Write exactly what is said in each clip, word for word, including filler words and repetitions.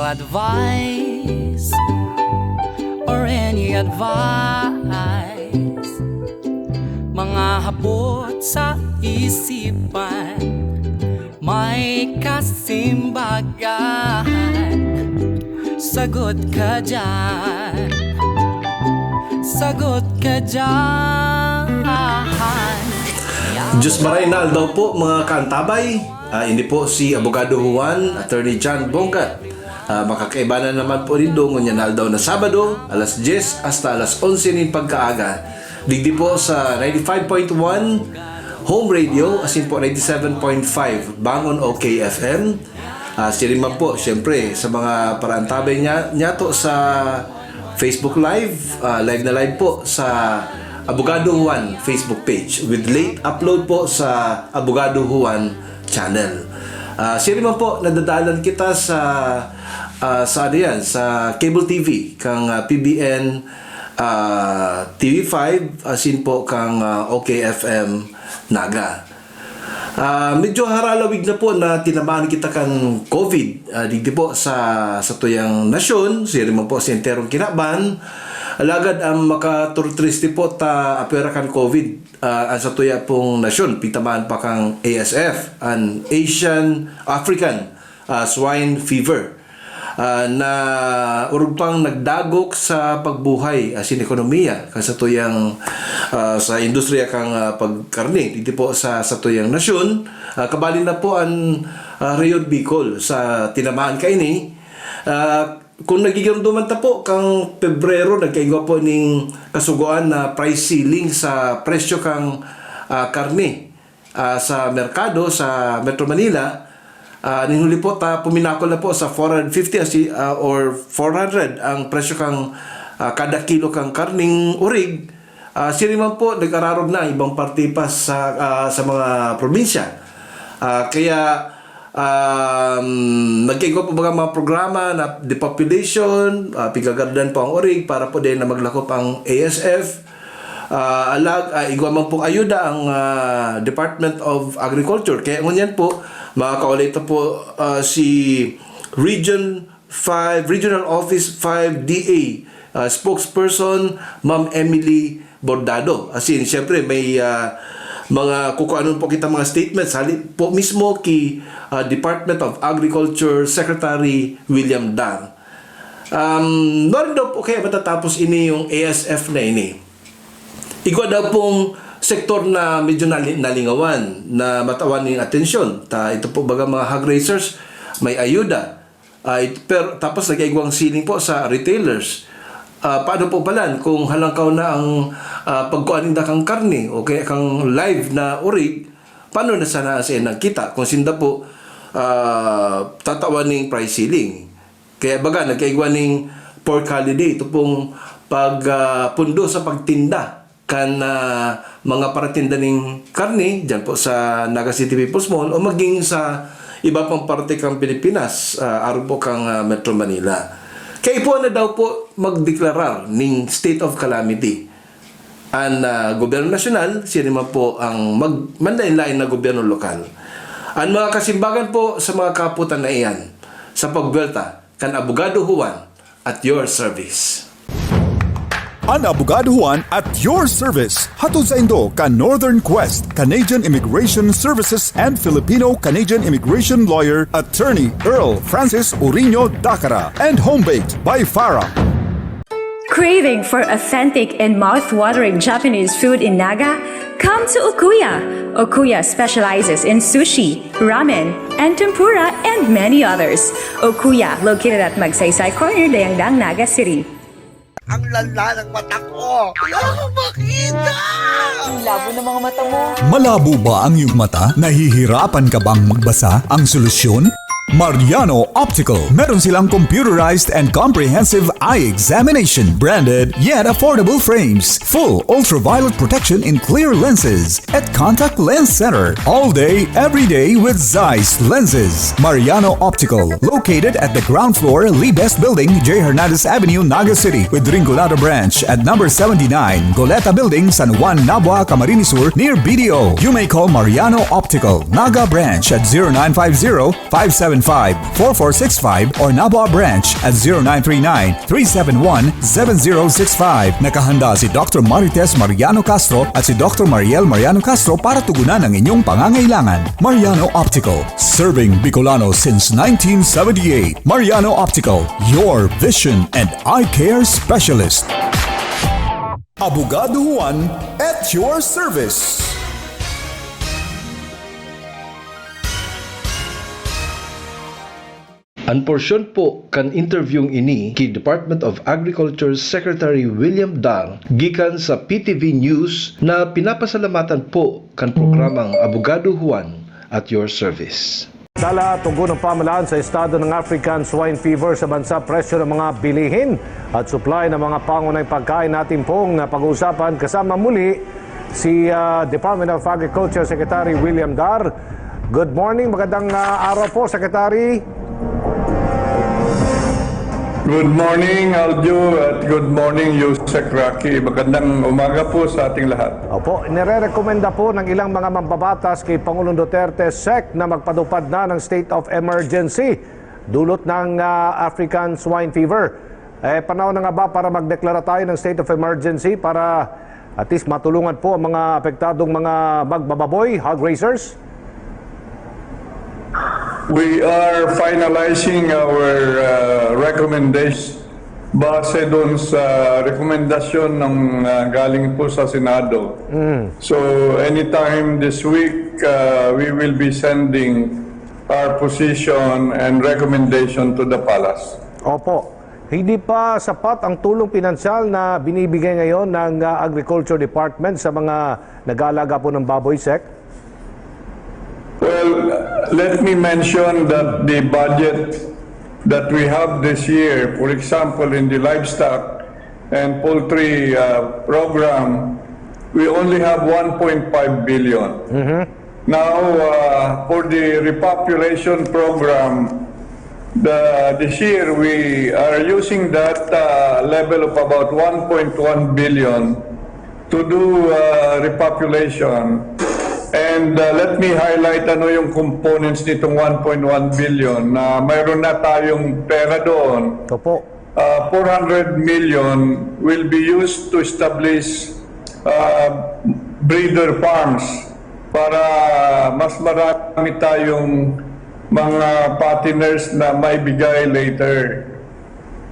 Advice or any advice, mga hapot sa isipan, may kasimbagan. Sagot ka dyan, sagot ka dyan. Diyos maray na aldaw po, mga kaantabay. Ah, ini po si Abogado Juan, Attorney John Bongat. Ah, makakaiba na naman po nindo ngunyan na aldaw na Sabado, alas diyes hasta alas onse nin pagkaaga. Digdi po sa ninety-five point one Home Radio, asin po ninety-seven point five Bangon O K F M. Ah, siring man po, siyempre, sa mga paraantabay niya, niyato sa Facebook Live, ah, live na live po sa Abogado Juan Facebook page with late upload po sa Abogado Juan channel. Ah, siring man po, nadadalan kita sa ah, sa ano yan, sa cable T V kang ah, P B N ah, T V five, asin po kang ah, O K F M Naga. Ah, medyo haralawig na po na tinamaan kita kan COVID, ah, digdi po sa satuyang nasyon, siring man po sa enterong kinaban. Alagad ang makaturtriste po ta apwera kan COVID, ah, ang satuya pong nasyon, pitamaan pa kang A S F, an Asian African ah, Swine Fever, ah, na orog pang nagdagok sa pagbuhay asin ekonomiya kan satuyang ah, sa industriya kan ah, pagkarne digdi po sa satuyang nasyon. Ah, kabali na po an ah, Rehiyon Bicol sa tinamaan kaini. Ah, kung nagigirundo man ta po, kang Pebrero, nagkaigwa po ning kasugoan na price ceiling sa presyo kang ah, karne ah, sa merkado sa Metro Manila. Ah, nin huli po, ta puminakol na po sa four hundred fifty asi, ah, or four hundred ang presyo kang ah, kada kilo kang karning orig. Ah, siring man po, nag-ararog na ang ibang parte pa sa ah, sa mga probinsya. Ah, kaya um, nagkaigwa po baga mga programa na depopulation, ah, pigagaradan po ang orig para po din na maglakop ang A S F. Ah, alag, ah, igwa man pong ayuda ang ah, Department of Agriculture. Kaya ngunyan po, makakaulay ta po ah, si Region five, Regional Office five D A ah, spokesperson, Ma'am Emily Bordado. Asin, siyempre, may ah, mga kukuanon po kita mga statements hali po mismo ki ah, Department of Agriculture Secretary William Dar. Um, nuarin daw po kaya matatapos ini yung A S F na ini? Igwa daw pong sektor na medyo nali- nalingawan na matawan ning atensyon. Ta ito po baga mga hog raisers, may ayuda. Ah, it- pero tapos nag-igwang ceiling po sa retailers. Ah, paano po palan kung halangkaw na ang ah, pagkuan ninda kang karne o kaya kang live na orig, paano na sana sa nagkita kung sinda po ah, tatawan ning price ceiling? Kaya baga, nagkaigwa ning pork holiday. Ito pong pag ah, pundo sa pagtinda kan ah, mga paratinda ning karne dyan po sa Naga City People's Mall o maging sa iba pang parte kang Pilipinas, ah, arog po kang ah, Metro Manila. Kaya po na daw po magdeklarar ning state of calamity an ah, gobyerno nasyonal, siya naman po ang mag, manlain-lain na gobyerno lokal. Ang mga kasimbagan po sa mga kaputan na iyan, sa pagbuwelta kan Abogado Juan at your service. An Abogado Juan at your service. Hatod saindo kan Northern Quest, Canadian Immigration Services and Filipino-Canadian Immigration Lawyer, Attorney Earl Francis Urino Dacara, and Home Baked by Farah. Craving for authentic and mouth-watering Japanese food in Naga? Come to Okuya. Okuya specializes in sushi, ramen, and tempura, and many others. Okuya, located at Magsaysay Corner, Dayangdang, Naga City. Ang lala ng mata ko. Wala akong makita! Ang labo ng mga mata mo. Malabo ba ang iyong mata? Nahihirapan ka bang magbasa? Ang solusyon? Mariano Optical. Meron silang computerized and comprehensive eye examination, branded yet affordable frames, full ultraviolet protection in clear lenses, at Contact Lens Center. All day, every day with Zeiss lenses. Mariano Optical, located at the ground floor, Lee Best Building, J Hernandez Avenue, Naga City, with Rinconada Branch at number seventy-nine, Goleta Building, San Juan, Nabua, Camarines Sur, near B D O. You may call Mariano Optical, Naga Branch at zero nine five zero, five seven five, four four six five or Nabua Branch at zero nine three nine, three seven one, seven zero six five. Nakahanda si Doctor Marites Mariano Castro at si Doctor Mariel Mariano Castro para tugunan ang inyong pangangailangan. Mariano Optical, serving Bicolano since nineteen seventy-eight. Mariano Optical, your vision and eye care specialist. Abogado Juan at your service. An porsyon po kan intervyung ini ki Department of Agriculture Secretary William Dar gikan sa P T V News na pinapasalamatan po kan programang Abogado Juan at your service. Dala, tugon ng pamahalaan sa estado ng African Swine Fever sa bansa, presyo ng mga bilihin at supply ng mga pangunahing pagkain natin pong pag-uusapan kasama muli si ah, Department of Agriculture Secretary William Dar. Good morning, magandang ah, araw po, Secretary. Good morning, Aljo, at good morning, Yusek Rocky. Magandang umaga po sa ating lahat. Opo, nirerekomenda po ng ilang mga mambabatas kay Pangulong Duterte, Sec, na magpadupad na ng state of emergency dulot ng ah, African Swine Fever. Eh, panahon na nga ba para magdeklara tayo ng state of emergency para at least matulungan po ang mga apektadong mga magbababoy, hog raisers? We are finalizing our uh, recommendations base dun sa rekomendasyon ng uh, galing po sa Senado. So anytime this week, uh, we will be sending our position and recommendation to the palace. Opo. Hindi pa sapat ang tulong pinansyal na binibigay ngayon ng ah, Agriculture Department sa mga nag-aalaga po ng baboy, Sec? Well, let me mention that the budget that we have this year, for example, in the livestock and poultry uh, program, we only have one point five billion. Now, uh, for the repopulation program, the, this year we are using that uh, level of about one point one billion to do uh, repopulation. And uh, let me highlight ano yung components nitong one point one billion na mayroon na tayong pera doon. Opo. Uh, four hundred million will be used to establish uh, breeder farms para mas marami tayong mga fatteners na maibigay later.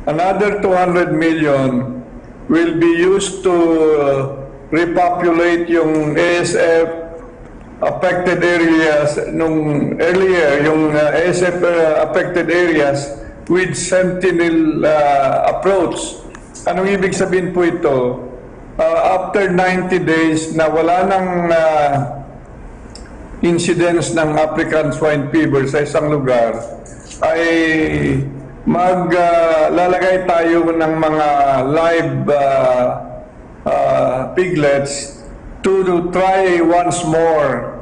Another two hundred million will be used to uh, repopulate yung A S F affected areas nung earlier, yung uh, A S F uh, affected areas with sentinel uh, approach. Anong ibig sabihin po ito? Uh, after ninety days na wala nang uh, incidence ng African Swine Fever sa isang lugar, ay maglalagay tayo ng mga live uh, uh, piglets to, to try once more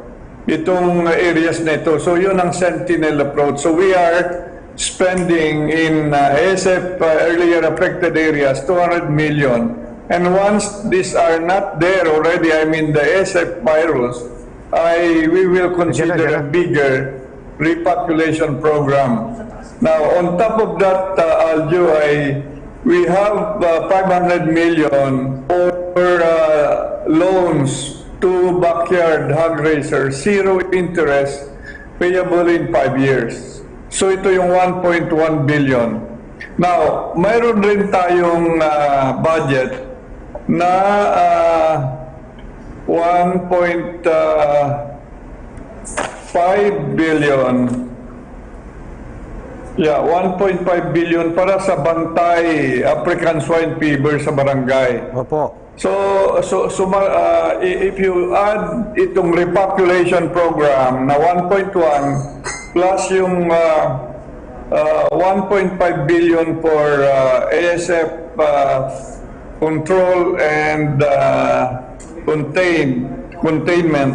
itong areas na ito. So yun ang sentinel approach. So we are spending in uh, A S F uh, earlier affected areas two hundred million. And once these are not there already, I mean the A S F virus, I, we will consider a bigger repopulation program. Now, on top of that, uh, Aljo, I, we have uh, five hundred million for uh, loans to backyard hog raisers, zero interest, payable in five years. So ito yung one point one billion. Now, mayroon rin tayong uh, budget na uh, one point five billion. Yeah, one point five billion para sa Bantay African Swine Fever sa barangay. Opo. So, so, so uh, if you add itong repopulation program na one point one plus yung uh, uh, one point five billion for uh, A S F uh, control and uh, contain containment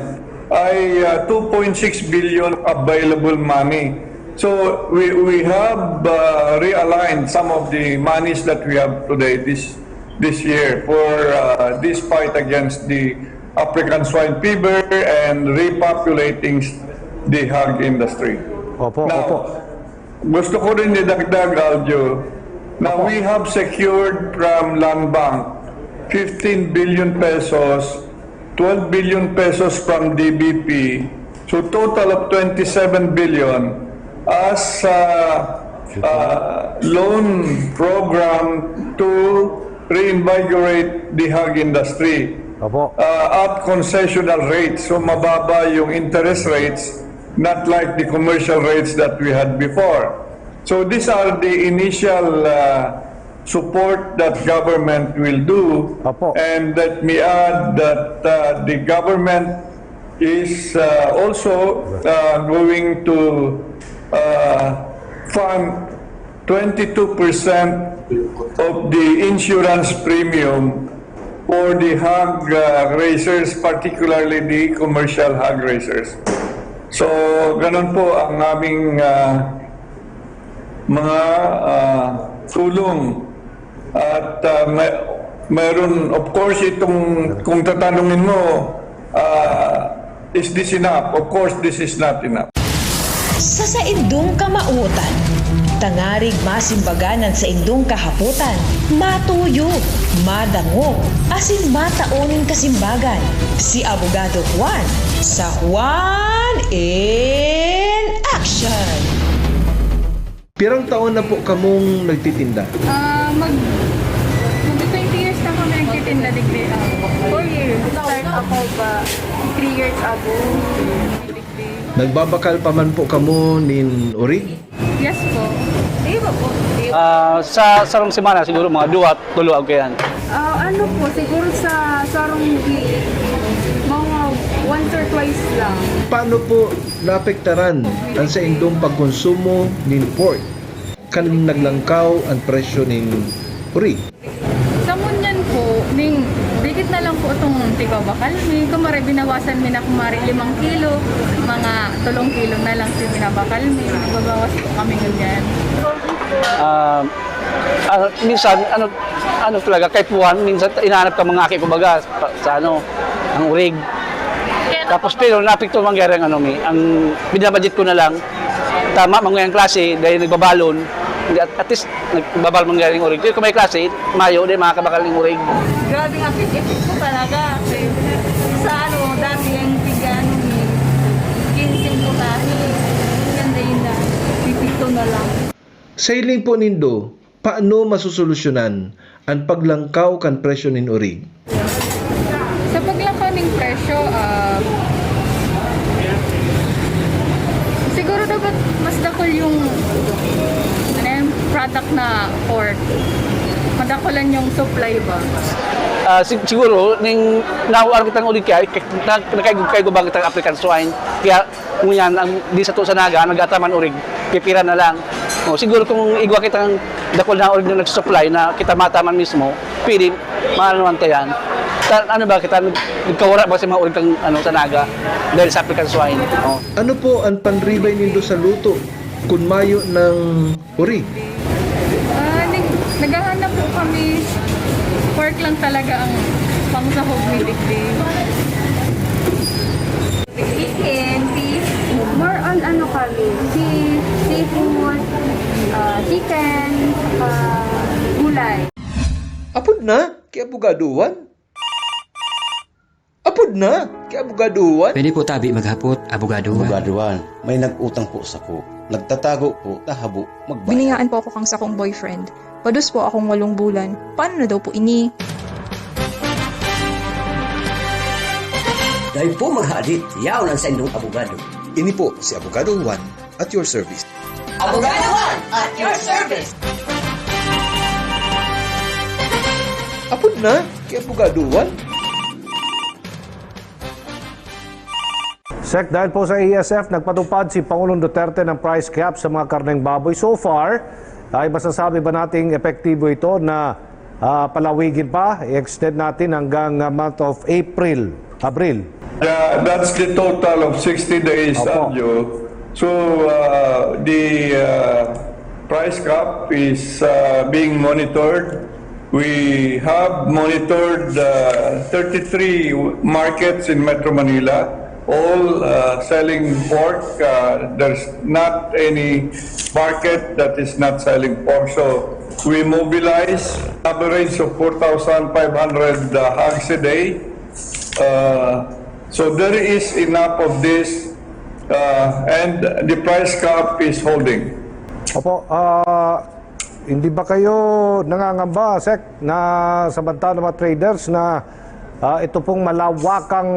ay uh, two point six billion available money. So we, we have uh, realigned some of the monies that we have today this this year for uh, this fight against the African swine fever and repopulating the hog industry. Opo, Now, opo. Gusto ko rin idagdag, Aljo, na Opo. We have secured from Land Bank fifteen billion pesos, twelve billion pesos from D B P, so total of twenty-seven billion as uh, uh, loan program to reinvigorate the hog industry Opo. uh, at concessional rates. So mababa yung interest rates, not like the commercial rates that we had before. So these are the initial uh, support that government will do. Opo. And let me add that uh, the government is uh, also uh, going to uh, fund twenty-two percent of the insurance premium for the hog uh, raisers, particularly the commercial hog raisers. So, ganun po ang aming uh, mga uh, tulong. At uh, may, meron, of course, itong, kung tatanungin mo, uh, is this enough? Of course, this is not enough. Sa saindong kamawotan, tangarig masimbagan an saindong kahapotan, matuyo, madangog, asin matao nin kasimbagan, si Abogado Juan sa Juan in Action. Pirang taon na po kamong nagtitinda? Ah, mag mag twenty years na kami nagtitinda digdi. Ah, four years. Start ako ba three years ago. Digdi. Nagbabakal pa man po kamo nin urig? Yes po. Di ba po? Ah, sa sarong semana, siguro mga duwa, tulo ang kailan. Ah, ano po, siguro sa sarong week, mga once or twice lang. Paano po naapektaran ang saindong pagkonsumo nin pork kan naglangkaw ang presyo nin urig? Sa ngunyan po, ning dikit na lang po itong tigbabakal mi. Kumare, binawasan mi na kumare limang kilo, mga tulong kilo na lang si binabakal mi. Nagbabawas po kami ngunyan. Ah, ah, minsan, ano, ano talaga, kahit buwan, minsan inaanap ka mga aki, kumbaga, pa- sa ano, ang urig. Tapos pero napikto mangyari ang ano mi, ang binabudget ko na lang, tama, manguyang klase, dahil nagbabalon, hindi, at, at least, nagbabal mangyari ang urig. Pero kung may klase, mayo, di makakabakal ng urig. Grabe nga, epekto talaga. Sa ano, dati ang tigano ni quince ang putahe. Yan din na, pipito na lang. Sa hiling po nindo, paano masusolusyonan ang paglangkaw kan presyo nin urig? Sa paglakaw ning presyo, ah, siguro dapat mas dakul yung, ano yan, product na pork. Madakulan yung supply ba? Ah, sig- siguro, ning nawar kitang urig kaya, k- na, nakaigo-kaigo ba kitang African swine. Kaya, ngunyan, ang di sa to sa Naga, nagataman urig, pipira na lang. O, siguro kung igwa kitang dakul na urig na nagsusupply na kita mataman mismo, pwede, maano naman tayan. Ta, ano ba kita, nag- nagkawara ba sa mga urig kang, ano, sa Naga dahil sa African swine? O. Ano po ang panribay nindo sa luto kun mayo ng urig? Ah, nag- naghahanap po kami. Pork lang talaga ang pangsahog ni Digdig. Chicken, fish, more on ano kami, fish, seafood, ah, chicken, saka gulay. Apod na, ki Abogado Juan? Apod na, ki Abogado Juan? Pwede po tabi maghapot, Abogado Juan. Abogado Juan, may nag-utang po sako. Nagtatago po, tahabo, magbayad. Biniyaan po ako kang sakong boyfriend. Pados po akong walong bulan. Paano na daw po ini? Dai po maghadit, yaon ang saindong abogado. Ini po si Abogado Juan at your service. Abogado Juan at your service. Apod na, ki Abogado Juan? Sec, dahil po sa A S F, nagpatupad si Pangulong Duterte ng price cap sa mga karneng baboy. So far, ay masasabi ba nating epektibo ito na ah, palawigin pa, i-extend natin hanggang ah, month of April, Abril? Uh, that's the total of sixty days, Opo. Aljo. So uh, the uh, price cap is uh, being monitored. We have monitored uh, thirty-three markets in Metro Manila. All uh, selling pork, uh, there's not any market that is not selling pork. So we mobilize average of four thousand five hundred uh, hogs a day. Uh, so there is enough of this, uh, and the price cap is holding. Opo, ah, hindi ba kayo nangangamba, Sec, na sa banta ng mga traders na ah, ito pong malawakang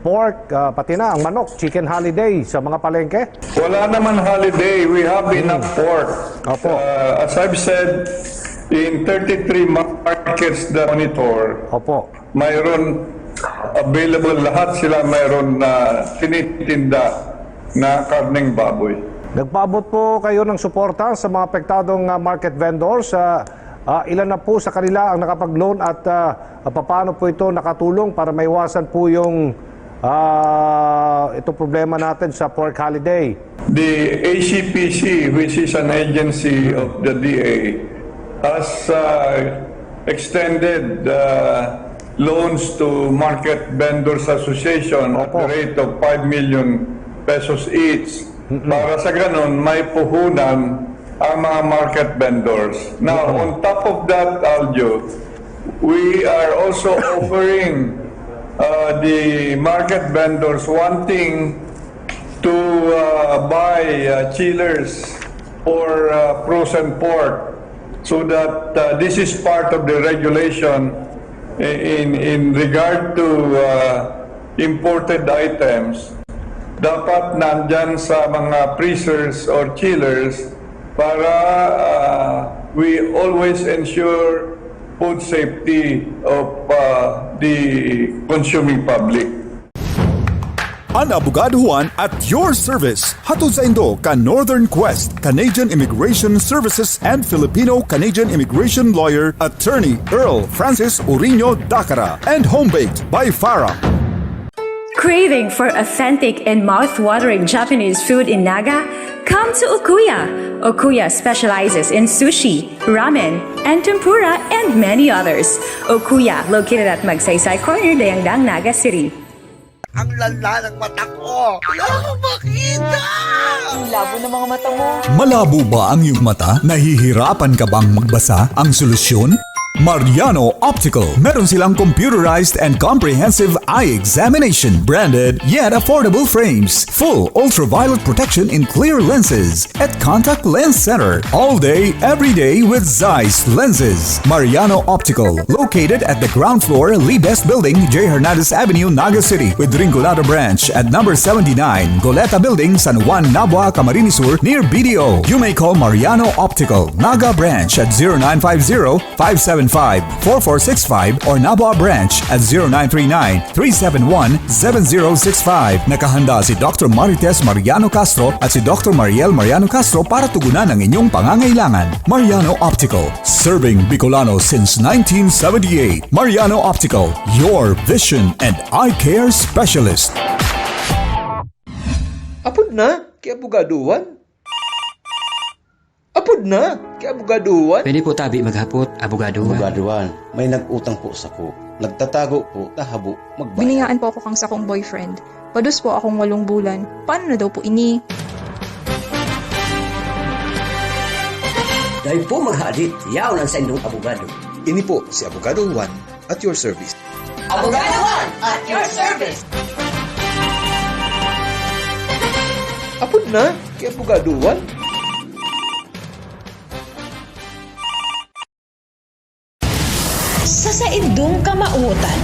pork, ah, pati na ang manok, chicken holiday sa mga palengke? Wala naman holiday. We have enough pork. Opo. Uh, as I've said, in thirty-three markets that monitor, Opo. mayroon available lahat sila, mayroon na tinitinda na karneng baboy. Nagpaabot po kayo ng suporta sa mga apektadong ah, market vendors. Ah, ah, ilan na po sa kanila ang nakapag-loan at ah, ah, papaano po ito nakatulong para maiwasan po yung ah, ito problema natin sa pork holiday? The A C P C, which is an agency of the D A, has uh, extended uh, loans to Market Vendors Association at Opo. the rate of five million pesos each. Para sa ganun, may puhunan ang mga market vendors. Now, on top of that, Aljo, we are also offering uh, the market vendors wanting to uh, buy uh, chillers for uh, frozen pork, so that uh, this is part of the regulation in, in regard to uh, imported items. Dapat nandyan sa mga freezers or chillers para uh, we always ensure food safety of uh, the consuming public. An Abogado Juan at your service. Hatod saindo kan Northern Quest, Canadian Immigration Services and Filipino-Canadian Immigration Lawyer, Attorney Earl Francis Uriño Dacara, and Home Baked by Farah. Craving for authentic and mouth-watering Japanese food in Naga? Come to Okuya. Okuya specializes in sushi, ramen, and tempura, and many others. Okuya, located at Magsaysay Corner, Dayangdang, Naga City. Ang lala ng mata ko! Wala akong makita! Ang labo ng mga mata mo. Malabo ba ang iyong mata? Nahihirapan ka bang magbasa? Ang solusyon? Mariano Optical. Meron silang computerized and comprehensive eye examination, branded yet affordable frames, full ultraviolet protection in clear lenses, at Contact Lens Center. All day, every day with Zeiss lenses. Mariano Optical, located at the ground floor, Lee Best Building, J Hernandez Avenue, Naga City, with Rinconada Branch at number seventy-nine, Goleta Building, San Juan, Nabua, Camarines Sur, near B D O. You may call Mariano Optical, Naga Branch at zero nine five zero, five seven five, four four six five or Nabua Branch at zero nine three nine, three seven one, seven zero six five. Nakahanda si Doctor Marites Mariano Castro at si Doctor Mariel Mariano Castro para tugunan ang inyong pangangailangan. Mariano Optical, serving Bicolano since nineteen seventy-eight. Mariano Optical, your vision and eye care specialist. Apod na, ki Abogado Juan. Apod na, ki Abogado Juan. Pwede po tabi maghapot, Abogado Juan. Abogado Juan, may nag-utang po sako. Nagtatago po, tahabo, magbayad. Biniyaan po ako kang sakong boyfriend. Pados po akong walong bulan. Paano na daw po ini? Dai po maghadit, yaon ang saindong abogado. Ini po si Abogado Juan at your service. Abogado Juan at your service. Apod na, ki Abogado Juan. Sa saindong kamawotan,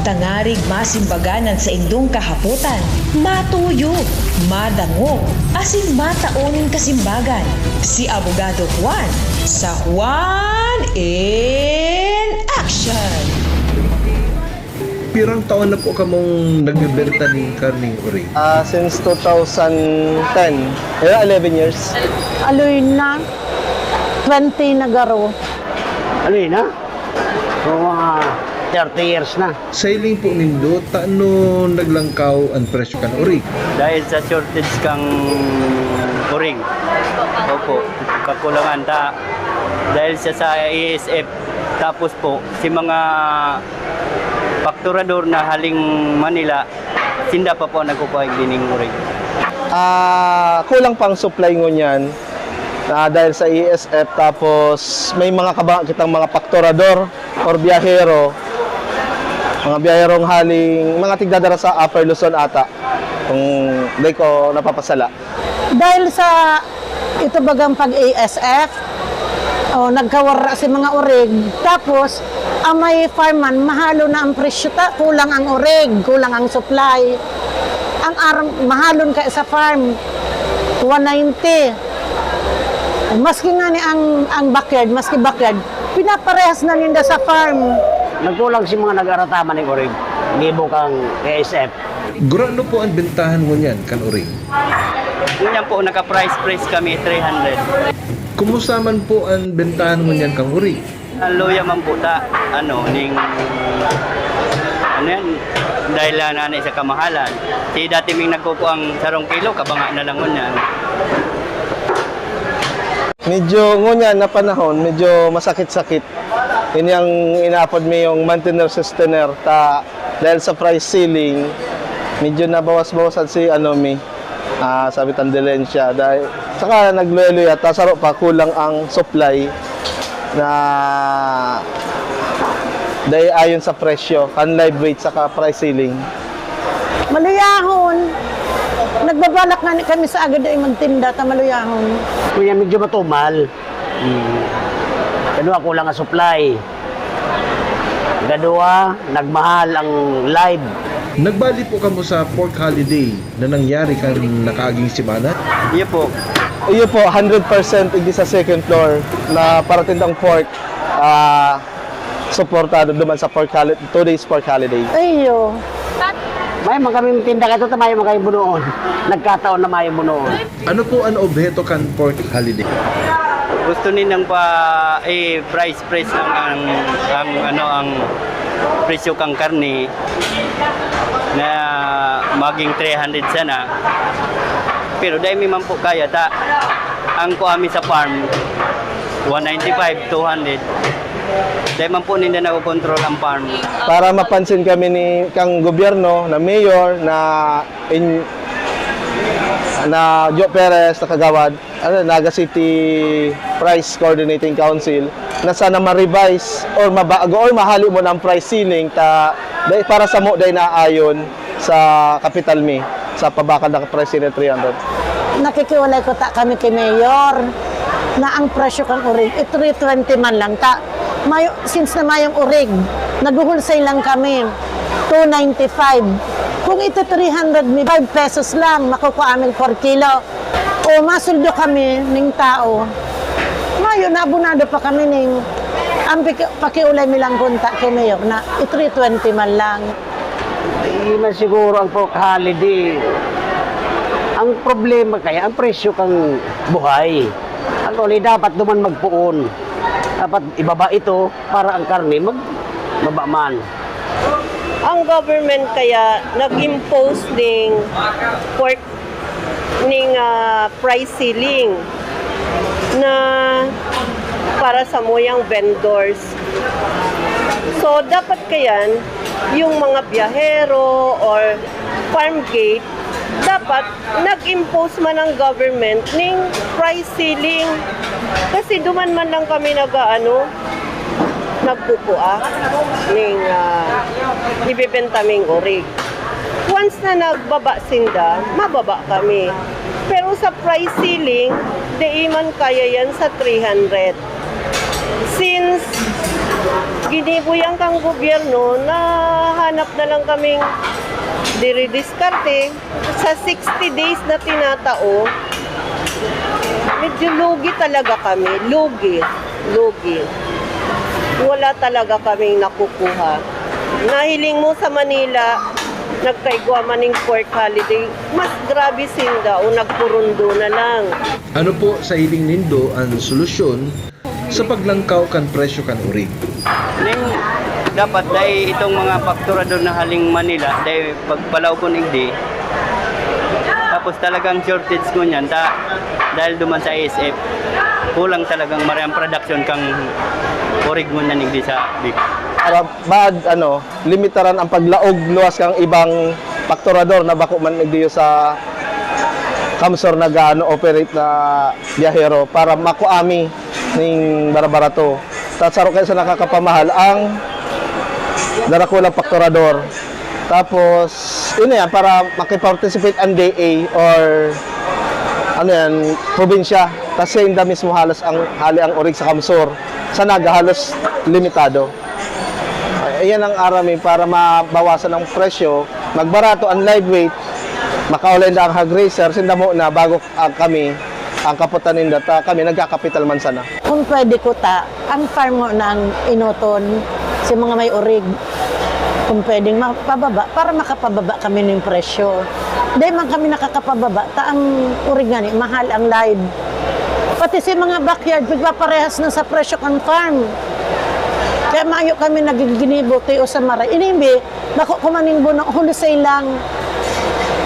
tangarig masimbagan an saindong kahapotan, matuyog, madangog, asin matao nin kasimbagan, si Abogado Juan sa Juan in Action! Pirang taon na po kamong nagbeberta nin karneng uri? Ah, since two thousand ten. Kaya eleven years. Aloy na. Twenty na garo. Aloy na? So, mga thirty years na. Sa hiling po nindo, tano naglangkaw ang presyo kan uri? Dahil sa shortage kang uring. Opo, kakulangan ta. Dahil siya sa A S F. Tapos po, si mga fakturador na haling Manila, Sinda pa po nagkukuha igdi ning urig. Ah, kulang pang supply ngunyan, ah, dahil sa A S F, tapos may mga kaba kitang mga paktorador or biyahero, mga biyaherong haling mga tigdadara sa Upper Luzon ata, kung di ko napapasala. Dahil sa ito bagang pag-A S F, o nagkawara si mga urig, tapos ang may farm man, mahalo na ang presyo ta, kulang ang urig, kulang ang supply. Ang ar mahalon kaya sa farm, one ninety. Maski nga ni ang, ang backyard, maski backyard, pinaparehas na ninda sa farm. Nagkulang si mga nag-arataman ning urig, gibo kang A S F. Gurano po an bentahan ngunyan kan urig? Ngunyan po, naka-price price kami, three hundred. Kumusta man po an bentahan ngunyan kan urig? Ang luya man po ta, ano, ning, ano yan, dahil lang nanay sa kamahalan. Si dati ming nagkukuang sarong kilo, kabanga na lang ngunyan. Medyo ngunyan na panahon, medyo masakit-sakit. Ini ang inaapod mi yung mantener sustener ta dahil sa price ceiling, medyo nabawas-bawasan si ano mi, ah, sabi tan dilensya. Dahil, saka nagluya-luya ta, saro pa, kulang ang supply na dahil ayon sa presyo, kan live weight saka price ceiling. Maluyahon. Nagbabalak nga ni kami sa agad ay magtinda ta maluyahon. Kunya medyo matumal. Hmm. Kadua, kulang ang supply. Kadua, nagmahal ang live. Nagbali po kamo sa pork holiday na nangyari kan nakaaging semana? Iyo po. Iyo po, hundred percent igdi sa second floor na paratindang pork, ah, suportado duman sa pork holiday, two days pork holiday. Iyo. May man kami tinda kato, ta may man kami bunoon. Nagkataon na may bunoon. Ano po an obheto kan pork holiday? Gusto nindang pa, eh, price price ang, ang, ang, ano, ang presyo kang karne na maging three hundred sana. Pero dahil mi man po kaya ta, ang kuha mi sa farm, one ninety-five, two hundred. Dahil man po ninda nakokontrol ang farm. Para mapansin kami ni kang gobyerno, na mayor, na in, na Joe Perez na kagawad, ano, Naga City Price Coordinating Council, na sana ma-revise or mabago or mahali mo ng price ceiling ta dai para sa mo dai naayon sa kapital mi sa pabakal na price ceiling three hundred. Nakikiulay ko ta kami ki Mayor na ang presyo kang urig, i three twenty man lang ta. Mayo, since na mayong urig, nag-wholesale lang kami, two ninety-five. Kung ito three hundred mi, five pesos lang, makukuha aming four kilo. O masuldo kami ning tao. Mayo, na abonado pa kami ning, ang paki- pakiulay mi lang kunta ki Mayor na i three twenty man lang. Di man siguro ang pork holiday. Ang problema kaya, ang presyo kang buhay. Actually, dapat duman magpoon. Dapat ibaba ito para ang karne magbaba man. Ang government kaya nag-impose ning pork ning ah, price ceiling na para sa muyang vendors. So, dapat kayan, yung mga biyahero or farm gate, dapat nag-impose man ang government ning price ceiling. Kasi duman man lang kami nag-aano, nagkukua ning ah, ibebenta ming orig. Once na nagbaba sinda, mababa kami. Pero sa price ceiling, di man kaya yan sa three hundred. Since ginibo yan kang gobyerno, nahanap na lang kaming diridiskarte. Sa sixty days na tinatao, medyo lugi talaga kami. Lugi. Lugi. Wala talaga kaming nakukuha. Nahiling mo sa Manila, nagkaigwa man ning pork holiday, mas grabe sinda o nagpurundo na lang. Ano po sa hiling nindo an solusyon sa paglangkaw kan presyo kan urig? Ning, dapat dahil itong mga pakturador na haling Manila, dahil pagpalaog kun igdi, tapos talagang shortage ko niyan, ta, dahil duman sa A S F, kulang talagang mari ang production kang orig mo na igdi sa Bicol. Para bad, ano, limitaran ang paglaog luwas kang ibang Pakturador na bako man igdiyo sa Kamsor nag-ano, operate na biyahero para makuami ning barabarato. Ta saro kayo sa nakakapamahal ang darakulang pakturador. Tapos, yun na yan, para makiparticipate ang D A or ano yan, probinsya. Kasi hindi mismo halos ang hali ang orig sa Kamsor. Sa Naga, halos limitado. Ay, yan ang aram eh, para mabawasan ang presyo, magbarato ang live weight, makaulay na ang hog raiser, sinda mo na bago ang kami, ang kaputan ninda ta, kami nagkakapital man sana. Kung pwede ko ta, ang farm mo nang inoton sa mga may orig, kung pwedeng mapababa, para makapababa kami ng presyo. Di man kami nakakapababa, ta ang orig nga ni, mahal ang live. Pati sa mga backyard, pigpaparehas na sa presyo kan farm. Kaya mayo kami nagiginibo, tiyo sa maray. Inimbi, bako kumaning buno, wholesale lang.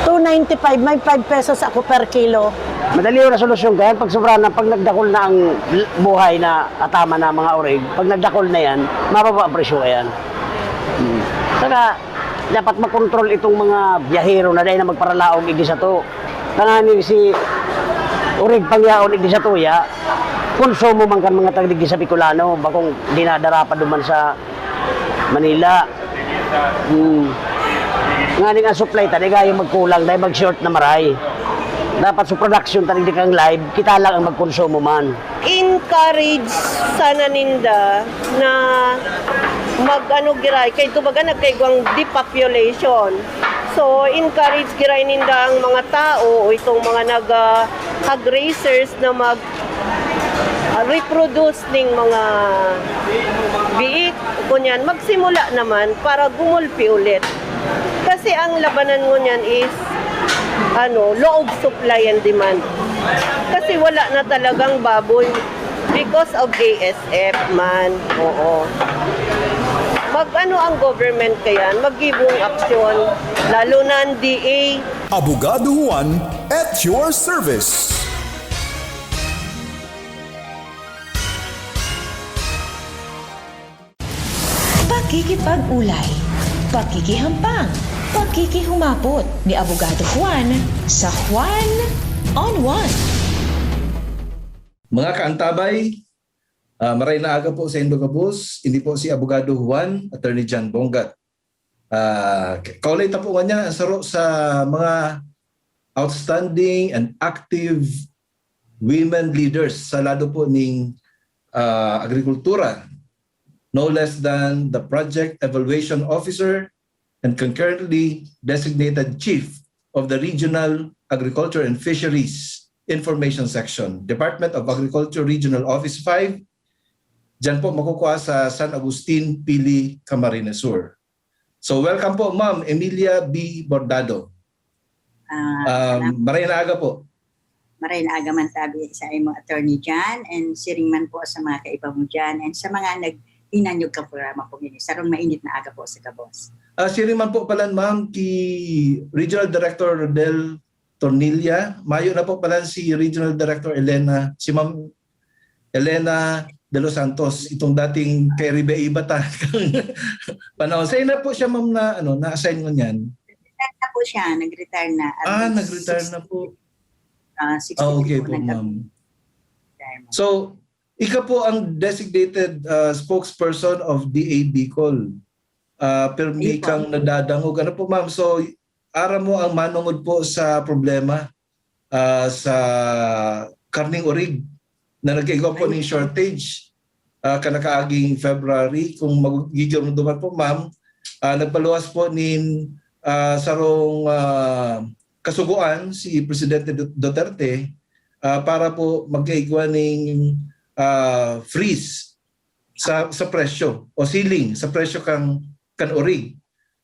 Two ninety-five, may five pesos ako per kilo. Madali yung resolusyon kaya pag sobra na, pag nagdakol na ang l- buhay na atama na mga orig, pag nagdakol na yan, mababa ang presyo yan. Hmm. Saka, dapat makontrol itong mga biyahero na dahil na magparalaog igdi sa to. Tanganing si orig pangyaon igdi sa tuya, konsumo man kan mga tagdigdi sa Bicolano, bakong dinadara pa duman sa Manila. Hmm. Nganing ang supply, tani gayo magkulang, dahil mag-short na maray. Dapat sa production, tani di kang live, kita lang ang magkonsumo man. Encourage sana ninda na mag-ano giray, kay tubaga nagkaigwang depopulation. So, encourage giray ninda ang mga tao o itong mga nag, ah, hog raisers na mag, ah, reproduce ning mga biik. Kunyan, magsimula naman para gumulpi ulit. Kasi ang labanan ngunyan is, ano, law of supply and demand. Kasi wala na talagang baboy because of A S F man. Oo. Mag-ano ang government kaya? Maggibong aksyon, lalo na ang D A. Abogado Juan at your service. Pakikipag-ulay, pakikihampang, pakikihumapot ni Abogado Juan sa Juan on One. Mga kaantabay, ah, maray na aga po sa indo gabos. Ini po si Abogado Juan, Attorney John Bongat. Ah, kaulay ta po ngunyan ang saro sa mga outstanding and active women leaders sa lado po ning, ah, agrikultura, no less than the Project Evaluation Officer and concurrently designated Chief of the Regional Agriculture and Fisheries Information Section, Department of Agriculture Regional Office five, diyan po makukuha sa San Agustin, Pili, Camarines Sur. So, welcome po, Ma'am Emilia B. Bordado. Ah, Um, maray na aga po. Maray na aga man tabi sa imo, Attorney John, and siring man po sa mga kaiba mo dyan, and sa mga nag-inanyog kang programa po ngayon. Sarong mainit na aga po sa gabos. Ah, siring man po pala, Ma'am, ki Regional Director Rodel Tornilla. Mayo na po pala si Regional Director Elena, si Ma'am Elena de los Santos, itong dating kay Ribe Iba ta. Panahon. Sa'yo na po siya, Ma'am, na, ano, na-assign ngunyan? Nag-retire na po siya, nag-retire na. Ah, Around nag-retire sixty, na po. Ah, Ah, okay sixty-three po po, nag- ma'am. Retire, ma'am. So, ika po ang designated, ah, spokesperson of D A Bicol. Ah, pero Ayun di po. kang nadadangog. Ano po, ma'am? So, aram mo ang manungod po sa problema, ah, sa karning orig na nagkaigwa po Ayun. ning shortage, ah, kanakaaging February. Kung magigirumduman po, ma'am, ah, nagpaluwas po nin, ah, sarong, ah, kasugoan si Presidente Du-, Duterte, ah, para po magkaigwa ning, ah, freeze sa, sa presyo o ceiling sa presyo kang, kan orig.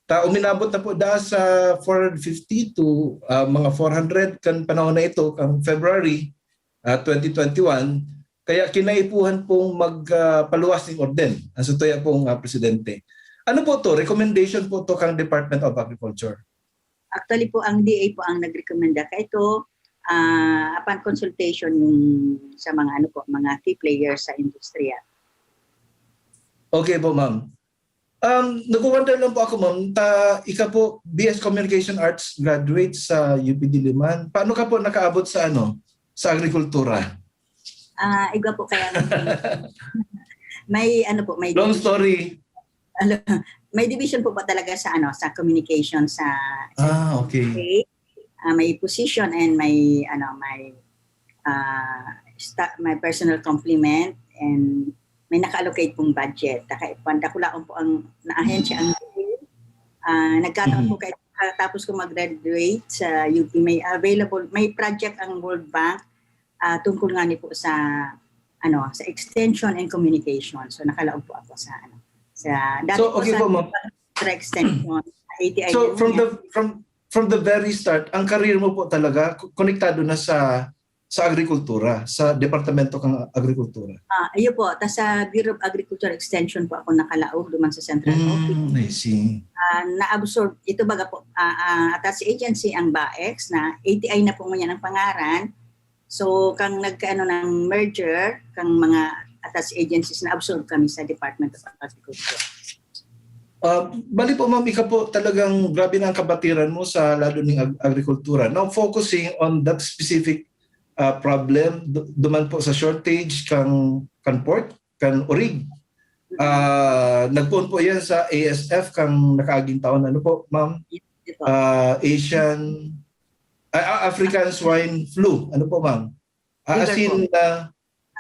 Ta uminabot na po da sa four hundred fifty to, ah, mga four hundred kan panahon na ito, kan February, ah, twenty twenty-one. Kaya kinaipuhan pong mag, ah, paluwas ning orden ang satuya pong, ah, presidente. Ano po to? Recommendation po to kang Department of Agriculture? Actually po, ang D A po ang nagrekomenda kaito, ah, upon consultation sa mga, ano po, mga key players sa industriya. Okay po, ma'am. Um, nagwawonder lang po ako, ma'am. Ta, ika po, B S Communication Arts graduate sa U P Diliman. Paano ka po nakaabot sa ano, sa agrikultura? Ah, igwa po kaya may ano po, may Long story. Ano, may division po ba talaga sa ano, sa communication sa Ah, okay. Okay. Ah, may position and may ano, may ah sta- may personal complement and may naka-allocate pong budget. Kaya pandakulaon po ang naahensya ang ah nagkataon Mhm. po kaya tapos ko mag-graduate sa U P, may available, may project ang World Bank ah tungkol nga ni po sa ano, sa extension and communication. So nakalaog po ako sa ano, sa dati So, po okay sa po, ma'am. Extra Extension, A T I So, yun from eh. the from from the very start, ang career mo po talaga ko- konektado na sa sa agrikultura, sa departamento kang agrikultura. Ah, ayun po, tas sa Bureau of Agriculture Extension po ako nakalaog duman sa central office. Mm, I see. Ah, na-absorb, ito baga po, ah, ah, attached agency ang BAEX na A T I na po ngunyan ang pangaran. So, kang nagkaano ng merger, kang mga attached agencies, na-absorb kami sa Department of Agriculture. Ah, bali po, ma'am, ika po talagang grabe na ang kabatiran mo sa lado ning ag- agrikultura. Now, focusing on that specific ah, problem du- duman po sa shortage kang kan pork, kan orig. Ah, nagpoon po yan sa A S F kang nakaaging taon. Ano po, ma'am? Ito. Ah, Asian, ah, ah, African Swine Flu. Ano po, ma'am? Ah, Fever asin po. na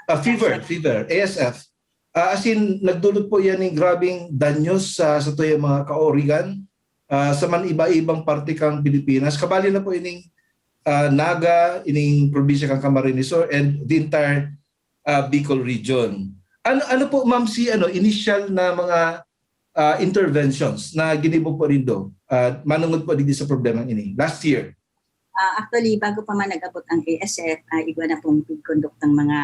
ah, fever, fever, A S F. Ah, asin nagdulot po yan ng grabing danyos sa sa tuyang mga kaorigan ah, sa man iba-ibang parte kang Pilipinas. Kabali na po ining ah, Naga, ining probinsya kang Camarines Sur, and the entire ah, Bicol region. Ano ano po, ma'am, si ano initial na mga ah, interventions na ginibo po nindo ah, manungod po digdi sa problemang ini last year? Ah, actually, bago pa man nag-abot ang A S F, ah, igwa na pong pigconduct ng mga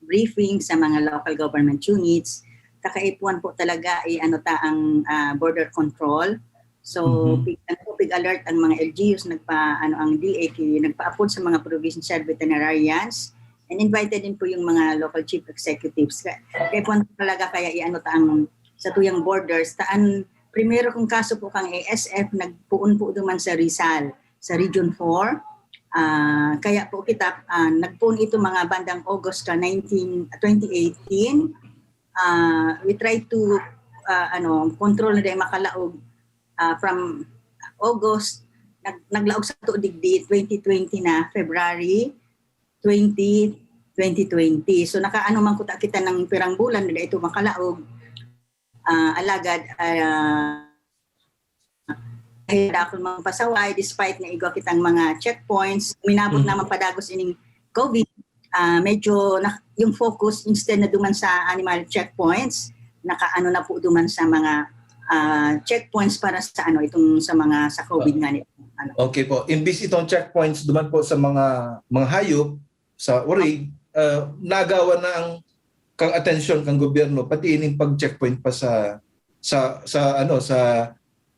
briefing sa mga local government units. Kakaipuhan po talaga ay ano ta ang ah, border control. So, Mhm. pig, ano, pig-alert ang mga L G Us, nagpa, ano, ang D A Q, nagpa-appoint sa mga provincial veterinarians and invited din po yung mga local chief executives. Kaya, kaya po talaga kaya i-ano ta ang sa tuyang borders, taan primero kung kaso po kang A S F, nagpuon po duman sa Rizal, sa Region four. Ah, kaya po kita, ah, nagpuon ito mga bandang August ka nineteen, twenty eighteen. Ah, we try to ah, ano, control na dahil makalaog ah, from August, nag, naglaog sa to digdi twenty twenty na February twenty, twenty twenty. So nakaano man kuta kita ng pirang bulan na ito makalaog. Ah, alagad ah, dahil akong mga pasaway, despite na igwa kitang mga checkpoints, minabot Mhm. naman padagos ining COVID, ah, medyo na, yung focus instead na duman sa animal checkpoints, nakaano na po duman sa mga ah, checkpoints para sa ano itong sa mga sa COVID nga nito. Ano. Okay po. Imbis itong checkpoints duman po sa mga mga hayop, sa orig, ah, nagawa na ang kang atensyon kang gobyerno, pati ining pag-checkpoint pa sa sa sa ano sa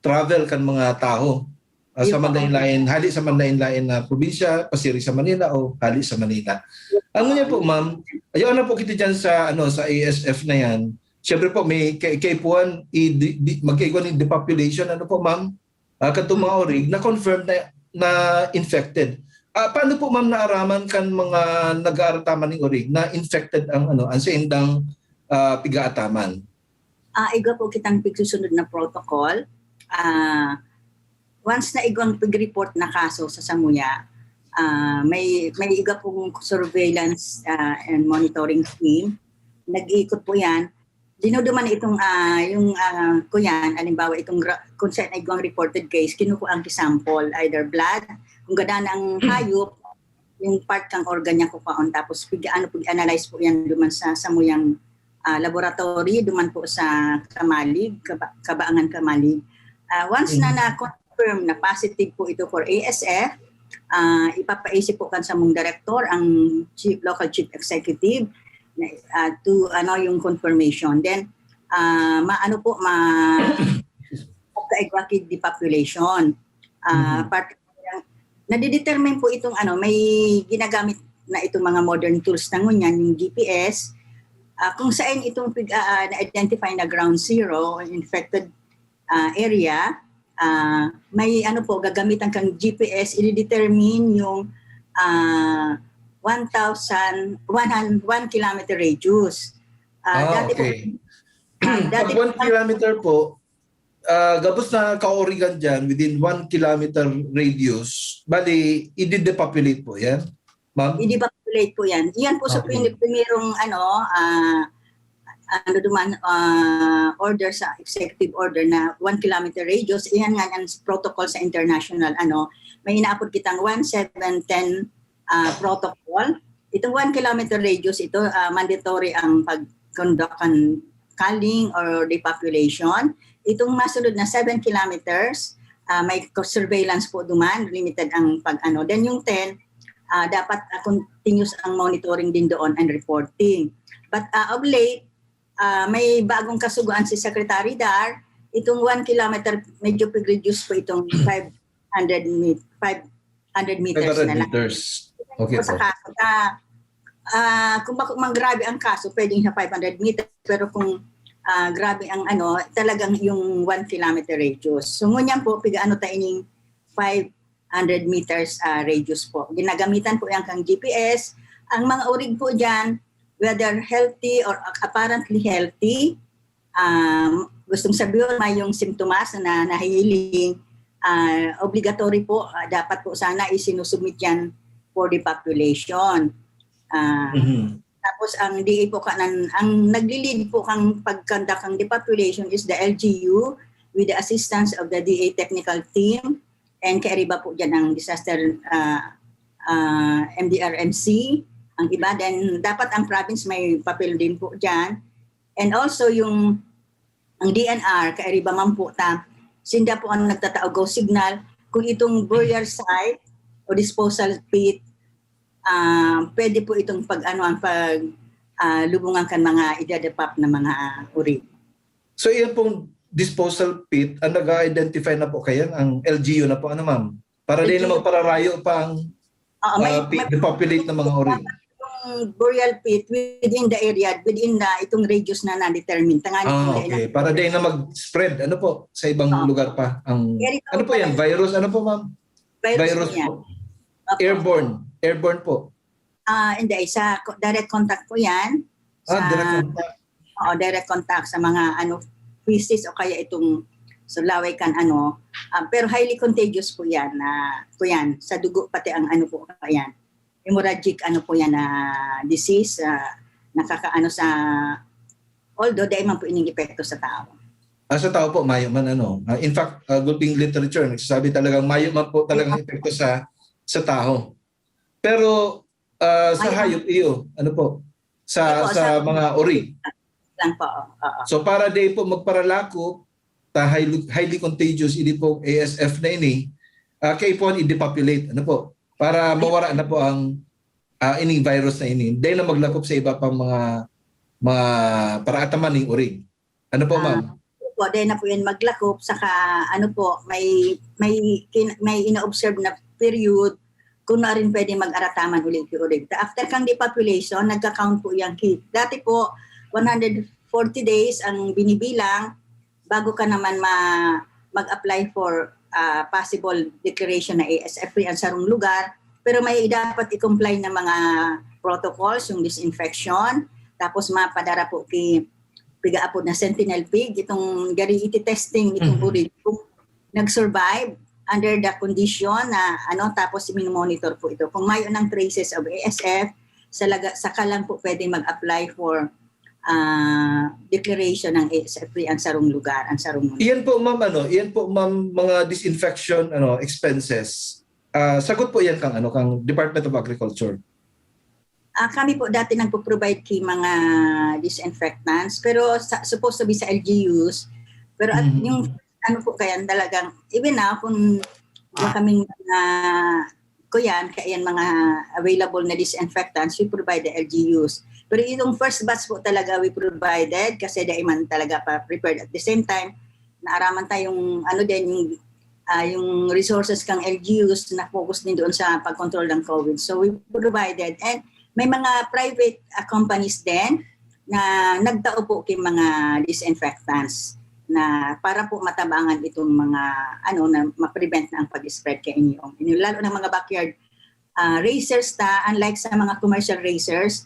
travel kan mga tawo. Ah, sa Yun po. Mandainlain, hali sa Mandainlain na probinsya, pasiri sa Manila o hali sa Manila. Ano niya po, ma'am? Ayaw na po kita dyan sa ano sa A S F na yan. Siyempre po, may kay, kay puan, i, di, di, magkaigwa ng depopulation. Ano po, ma'am? Ah, katong mga orig na confirmed na, na infected. Ah, paano po, ma'am, naaraman kan mga nag-aarataman ng orig na infected ang ano, ang saindang ah, pigaataman? Ah, igwa po kitang pigsusunod na protocol. Ah, once na igwang pig-report na kaso sa samuya, ah, may may igwa pong surveillance ah, and monitoring team. Nag-iikot po yan. Dinuduman itong ah, yung ah, kuyan, alimbawa itong gra- kung saan igwang reported case, kinukuha ang sample, either blood, kung gada ng hayop, yung part kang organ niya kukuhaon, tapos pig, ano, pig-analyze po yan duman sa samuyang ah, laboratory, duman po sa Camalig, Kaba, Kabaangan Camalig. Ah, once na na-confirm na positive po ito for A S F, ah, ipapaisip po kan samong director ang chief, local chief executive na, ah, to ano yung confirmation. Then ah, maano po ma pagkaigwakid depopulation. Ah, Mhm. part nadidetermine po itong ano, may ginagamit na itong mga modern tools na ngunyan, yung G P S, ah, kung saan itong pig- ah, ah, na-identify na ground zero, infected ah, area, ah, may ano po, gagamitan kang G P S, i-determine yung, ah, one thousand, one hundred, one kilometer radius. Ah, Ah, dati po, okay. ah, Pag dati one kilometer po, ah, gabos na kaurigan dyan, within one kilometer radius, bali, i-depopulate po yan, ma'am? I-depopulate po yan. Yan po sa Okay. pin- primerong ano, ah, ano duman, ah, order sa executive order na one kilometer radius. Iyan nga ang protocol sa international, ano, may inaapod kitang one seven ten, ah, protocol. Itong one kilometer radius, ito, ah, mandatory ang pag-conduct ng culling or depopulation. Itong masunod na seven kilometers, ah, may surveillance po duman, limited ang pag-ano. Then yung ten, ah, dapat, ah, continuous ang monitoring din doon and reporting. But, ah, of late, ah, may bagong kasugoan si Secretary Dar, itong one kilometer, medyo pag-reduce po itong five hundred met-, five hundred meters na five hundred lang. Meters. Okay Sa po. kaso na, ah, kung bako mang grabe ang kaso, pwedeng sa five hundred meters, pero kung, ah, grabe ang ano, talagang yung one kilometer radius. So, ngunyan po, pigaano ta ining five hundred meters, ah, radius po. Ginagamitan po yan kang G P S. Ang mga urig po dyan, whether healthy or apparently healthy, um, gustong sabihin, may yung simptomas na nahihiling, ah, obligatory po, ah, dapat po sana isinusubmit yan for the population. Ah, Mhm. Tapos ang D A po kanan, ang nagli-lead po kang pag-conduct ng depopulation is the L G U with the assistance of the D A technical team, and kairiba po dyan ang disaster, ah, ah, M D R M C, ang iba. Then dapat ang province may papel din po dyan. And also yung ang D N R, kairiba man po ta, sinda po ang nagtatao go signal kung itong burial site o disposal pit, ah, pwede po itong pag, ano, ang pag, ah, lubungan kan mga idadepop na mga uri. So, iyan pong disposal pit, ang nag-identify na po kayan, ang L G U na po, ano, ma'am? Para di na L G U. magpararayo pa ang Oo, may, ah, pi- may depopulate ng mga uri. Yung burial pit within the area, within the, itong radius na na-determine. Tangan Ah, okay. Para di na mag-spread, ano po, sa ibang Oo. Lugar pa. Ang, Very ano po yan? Virus, ano po, ma'am? Virus, Virus po yan. Po. Opo. Airborne. Airborne po. Ah, hindi. Sa co- direct contact po yan. Ah, Sa- direct contact. Oo, direct contact sa mga ano, feces o kaya itong sulaway kan ano. Ah, pero highly contagious po yan. Na, po yan. Sa dugo pati ang ano po yan. Hemorrhagic ano po yan na disease. Ah, nakakaano sa, although dahil man po ining epekto sa tao. Ah, sa tao po, mayo man, ano. Ah, in fact, ah, gulping literature, nagsasabi talagang mayo man po talagang epekto sa sa tao. Pero ah, sa Ay, hayop, iyo, ano po? Sa Hindi po, sa sa- mga uri. Lang po. Oo. So para di po magparalakop, ta highly, highly contagious, ini po A S F na ini, ah, kaipuhan i-depopulate, ano po? Para mawara na po ang ah, ining virus na ini. Dahil na maglakop sa iba pang mga mga paraataman ning urig. Ano po, Ah, ma'am? Po, dahil na po yan maglakop, saka ano po, may may kin- may ina-observe na period kung na rin pwede mag-arataman ulit yung urig. After kang depopulation, nagka-count po yung heat. Dati po, one hundred forty days ang binibilang bago ka naman ma mag-apply for ah, possible declaration na A S F free ang sarong lugar. Pero may dapat i-comply na mga protocols, yung disinfection, tapos mapadara po ki pigaapod na sentinel pig, itong gari iti-testing itong Mhm. urig kung nag-survive under the condition na ano, tapos mino-monitor po ito. Kung may unang traces of A S F, sa laga, saka lang po pwede mag-apply for ah, declaration ng A S F free ang sarong lugar, ang sarong munisipyo. Iyan po, ma'am, ano, iyan po, ma'am, mga disinfection ano expenses. Ah, sagot po iyan kang ano, kang Department of Agriculture. Ah, kami po dati nagpo-provide ki mga disinfectants, pero sa, supposed to be sa L G Us, pero at Mhm. yung ano po kaya talagang, even now, kung wala kaming mga, ko yan, kaya yan mga available na disinfectants, we provide the L G Us. Pero yung first batch po talaga we provided kasi dahil man talaga pa prepared at the same time, naaraman tayong ano din, yung, ah, yung resources kang L G Us na focus din doon sa pag-control ng COVID. So we provided, and may mga private ah, companies din na nagtao po kay mga disinfectants. na para po matabangan itong mga, ano, na ma-prevent na ang pag-spread kaining, lalo ng mga backyard ah, raisers ta, unlike sa mga commercial raisers.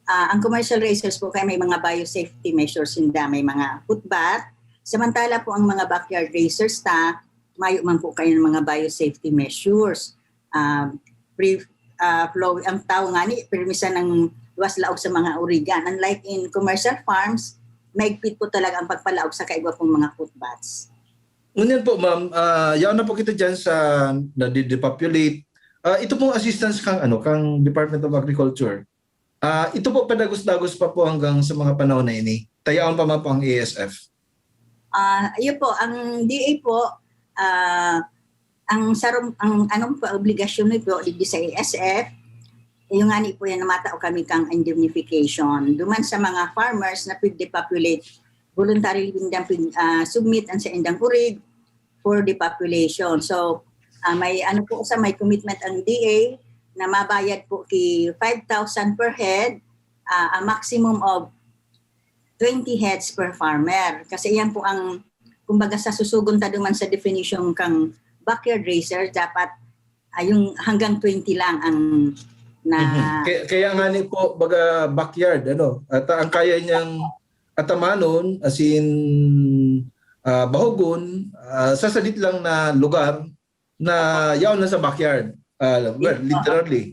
Ah, ang commercial raisers po kaya may mga biosafety measures sinda, may mga footbath. Samantala po ang mga backyard raisers ta, mayo man po kayo ng mga biosafety measures. Ah, free ah, flow ang tao nga ni permisan ng luwas laog sa mga urigan. Unlike in commercial farms, maigpit po talaga ang pagpalaog sa kaigwa pong mga footbaths. Ngunyan po, ma'am, ah, yaon na po kita dyan sa nade-depopulate. Ah, ito pong assistance kang, ano, kang Department of Agriculture. Ah, ito po padagos-dagos pa po hanggang sa mga panahon na ini. Tayaon pa man po ang A S F. Ah, ayun po, ang D A po, ah, ang sarum, ang anong pa obligasyon ni po digdi sa A S F, yung ngani po yan, namatao kami kang indemnification. Duman sa mga farmers na pig-depopulate, voluntarily nindang pig, ah, submit ang sa indang urig for depopulation. So, ah, may ano po sa may commitment ang D A na mabayad po ki five thousand per head, ah, a maximum of twenty heads per farmer. Kasi yan po ang, kumbaga, sa susugon ta duman sa definition kang backyard raiser, dapat ah, yung hanggang twenty lang ang na Mhm. Kaya, kaya nga ni po, baga backyard, ano, at ang kaya niyang atamanon, as in, ah, bahugon, ah, sa sadit lang na lugar na yaon na sa backyard. Ah, well, Yes, oo. Literally.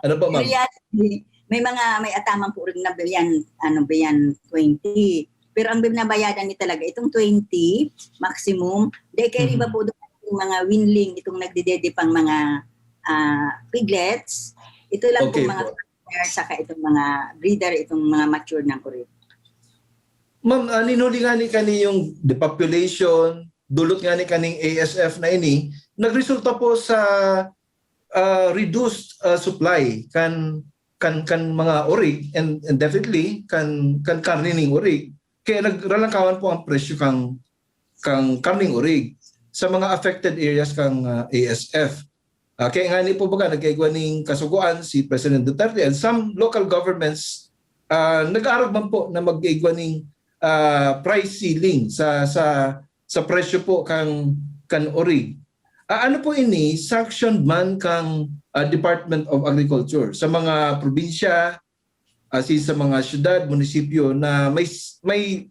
Ano po, ma'am? Reality, may mga, may ataman po rin na biyan, ano, biyan twenty. Pero ang binabayadan ni talaga, itong twenty, maximum, dahil kaya Mhm. iba po doon, yung mga winling, itong nagdedede pang mga ah, piglets, ito lang Okay pong mga po. Saka itong mga breeder, itong mga mature ng kurit. Ma'am, ah, ninuli nga ni kani yung depopulation, dulot nga ni kaning A S F na ini, nagresulta po sa ah, reduced ah, supply kan kan kan mga orig and, and definitely kan kan karne ning orig. Kaya nagralangkawan po ang presyo kang kang karning orig sa mga affected areas kang ah, A S F. Ah, kaya nga ni po baga nagkaigwa ning kasugoan si President Duterte and some local governments ah, nag-arog man po na mag-igwa ning ah, price ceiling sa sa sa presyo po kang kan orig. Ah, ano po ini, sanctioned man kang ah, Department of Agriculture sa mga probinsya, as in sa mga syudad, munisipyo na may s- may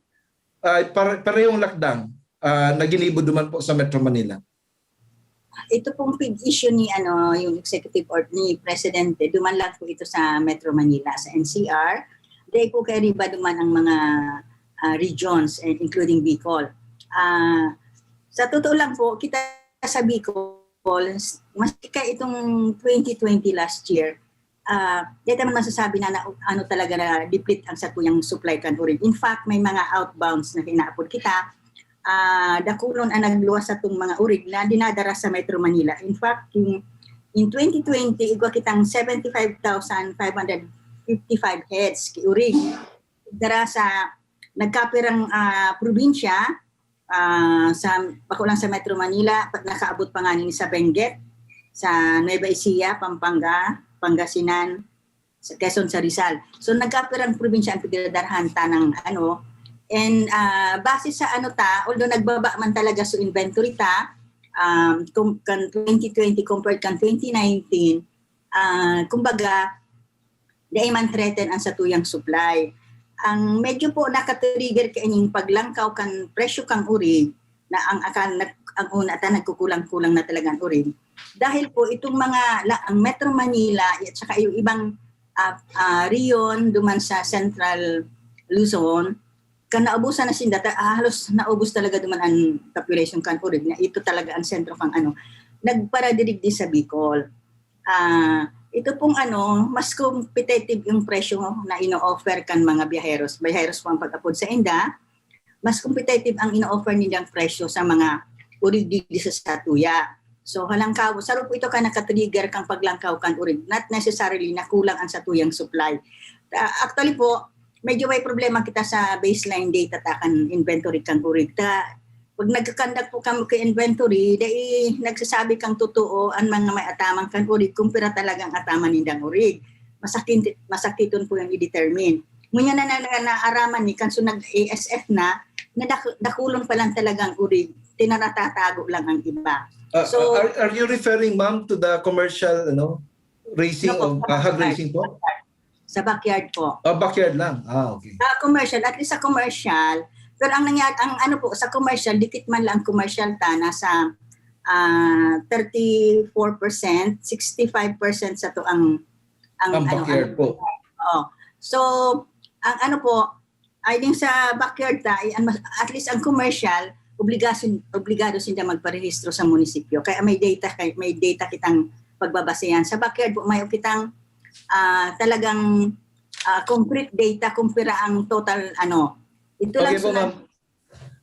ah, pare- parehong lakdang ah, na ginibo duman po sa Metro Manila? Ito pong big issue ni ano yung executive order ni Presidente, duman lang po ito sa Metro Manila, sa N C R. Dahil po kay riba duman ang mga ah, regions, eh, including Bicol. Ah, sa totoo lang po, kita sa Bicol, mas kaya itong twenty twenty last year, ah, dito naman masasabi na, na ano talaga na deplete ang satuyang supply kan urig. In fact, may mga outbounds na inaapod kita, ah, dakulon ang nagluwas sa itong mga urig na dinadara sa Metro Manila. In fact, yung in twenty twenty, igwa kitang seventy-five thousand five hundred fifty-five heads ki urig. Dara sa nagkapirang ah, probinsya, ah, sa, bako lang sa Metro Manila, pag nakaabot pa nga nin sa Benguet, sa Nueva Ecija, Pampanga, Pangasinan, sa Quezon, sa Rizal. So nagkapirang probinsya ang pigdadarhan ta ng ano. And ah, base sa ano ta, although nagbaba man talaga sa inventory ta, um, kum- kan twenty twenty compared kan twenty nineteen, ah, kumbaga, dai man threaten ang satuyang supply. Ang medyo po nakatrigger kaining paglangkaw kan presyo kang urig na ang akan nag, ang una ta nagkukulang-kulang na talaga ang urig. Dahil po itong mga la, ang Metro Manila at saka yung ibang ah, ah, rehiyon duman sa Central Luzon, kan naubusan na sinda, ta, ah, halos naubos talaga duman ang population kan urig na ito talaga ang sentro kang ano, nagparadirig din sa Bicol. Ah, ito pong ano, mas competitive yung presyo na ino-offer kan mga biyaheros. Biyaheros po ang pag-apod sa inda, mas competitive ang ino-offer nilang presyo sa mga urig digdi sa satuya. So halangkaw, saro po ito ka nakatrigger kang paglangkaw kan urig, not necessarily na kulang ang satuyang supply. Ah, actually po, medyo may problema kita sa baseline data ta kan inventory kan urig ta. Pag nagkakandak po kamo kay inventory, dai nagsasabi kang totoo ang mga may ataman kan urig kung pira talagang ataman nindang urig. Masakit, masakiton po yung i-determine. Ngunyan na, na, na naaraman ni kanso nag-A S F na, na dak- dakulon pa lang talagang urig, tinatatago lang ang iba. Uh, So- are, are you referring, ma'am, to the commercial, ano, raising No po, of uh, hog commercial. Raising po? Sa backyard po. Ah, backyard lang. Ah, okay. Sa commercial, at least sa commercial, pero ang nangyari, ang ano po, sa commercial, dikit man lang commercial ta, nasa ah, thirty-four percent, sixty-five percent sa to ang ang Ang ano, backyard ang- po. Oo. So, ang ano po, ay din sa backyard ta, ay, ang mas- at least ang commercial, obligasyon obligado sinda magparehistro sa munisipyo. Kaya may data kay may data kitang pagbabasehan. Sa backyard po, may kitang ah, talagang ah, concrete data kung pira ang total ano. Ito lang Okay po, sila- ma'am.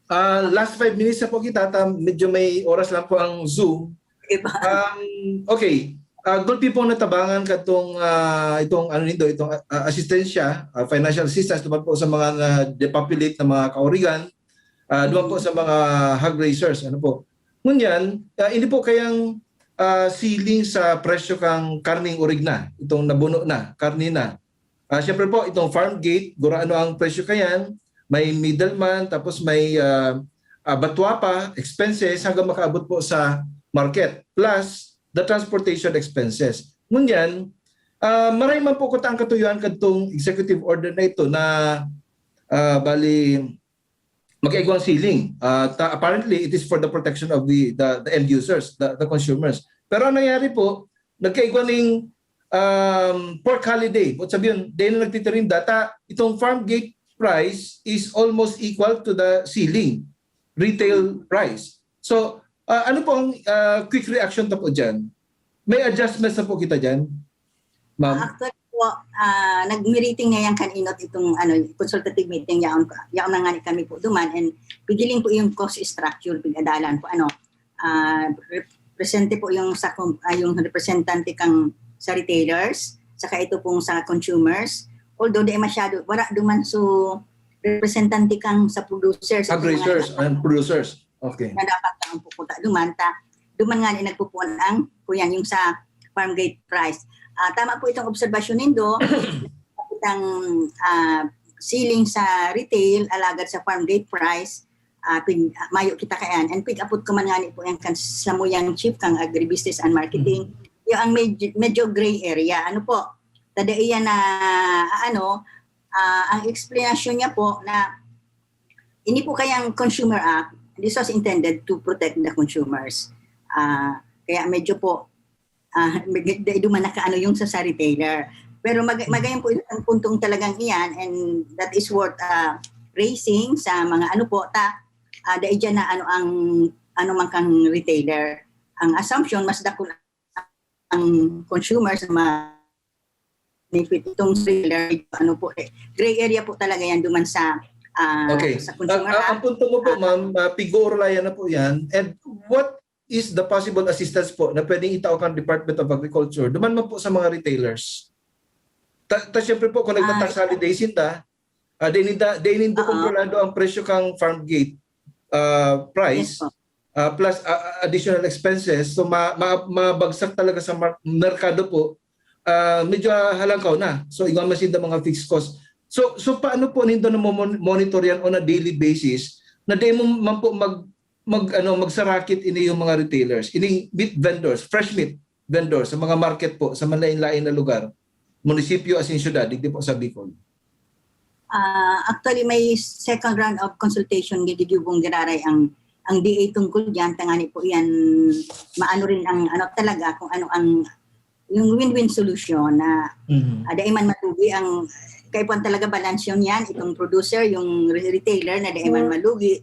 Ah, last five minutes na po kita, ta, medyo may oras lang po ang Zoom. Diba? Um, okay. Ah, gulpi po natabangan katong ah, itong ano nito, itong ah, asistensya, ah, financial assistance naman po sa mga na-depopulate na mga kaurigan, ah, duman po sa mga hog raisers, ano po. Ngunyan, ah, hindi po kayang ah, ceiling sa presyo kang karning urig na, itong nabuno na, karne na. Ah, Siyempre po, itong farm gate, gurano ang presyo kayan, may middleman, tapos may ah, ah, batwa pa, expenses, hanggang makaabot po sa market, plus the transportation expenses. Ngunyan, ah, maray man po kuta ang katuyuan kadtong executive order na ito na ah, bali magkaigwang ceiling. Ah, ta- apparently, it is for the protection of the, the, the end users, the, the consumers. Pero ang nangyari po, nagkaigwa ning um, pork holiday. But sabi yun, dahil na nagtitirinda, ta, itong farm gate price is almost equal to the ceiling, retail price. So, ah, ano po ang ah, quick reaction ta po dyan? May adjustments na po kita dyan, ma'am? Actually po, ah, nag-meeting na yan kan inot itong ano, consultative meeting yaon, yaon na nga ni kami po duman, and pigiling po yung cost structure, pig-adalan po ano, ah, rep- presente po yung sa com- ah, yung representante kang sa retailers, saka ito pong sa consumers. Although di masyado, wala duman so representante kang sa producers. Hog raisers and producers. Okay. Na dapat ang pupunta duman ta duman nga ni nagpupuon ang kuyan yung sa farm gate price. Ah, tama po itong obserbasyon nindo, itang ah, ceiling sa retail alagad sa farm gate price ah, pig, mayo kita kayan and pig-apot ko man nga ni po yan kan samuyang chief kang agribusiness and marketing. Yung ang medyo, medyo gray area. Ano po? Tada iyan na ah, ano, ah, ang explanation niya po na ini po kayang Consumer Act, this was intended to protect the consumers. Ah, kaya medyo po ah, duman nakaano yung sa, sa retailer. Pero mag, magayon po ang puntong talagang iyan, and that is worth ah, raising sa mga ano po, ta, ah, dai dyan na ano ang ano man kang retailer. Ang assumption, mas dakul ang consumer sa mga benefit itong retailer, ano po, eh, gray area po talaga yan duman sa ah, Okay. sa Ang, consumer. ang, Ah, ang punto mo po, ma'am, uh, pigurulayan na po yan. And what is the possible assistance po na pwedeng itao kang Department of Agriculture? Duman man po sa mga retailers. Ta, ta syempre po, kung Ah, nagta-tax holiday sinda, uh, di ninda, di nindo Oo. kontrolado ang presyo kang farm gate uh, price, Yes po. uh, plus uh, additional expenses. So, ma, ma, mabagsak talaga sa mar- merkado po. Uh, medyo halangkaw na. So, igwa man sinda mga fixed cost. So, so paano po nindo na monitor yan on a daily basis na di mo man po mag, mag, ano, magsarakit ini yung mga retailers, ini meat vendors, fresh meat vendors sa mga market po, sa malain-lain na lugar, munisipyo asin syudad, digdi po sa Bicol? Ah, actually, may second round of consultation gigigibong giraray ang ang D A tungkol diyan, tangani po iyan, maano rin ang ano talaga, kung ano ang yung win-win solution na Mhm. ah, dai man malugi ang kaipuhan talaga, balance yun yan, itong producer, yung re- retailer na dai man malugi.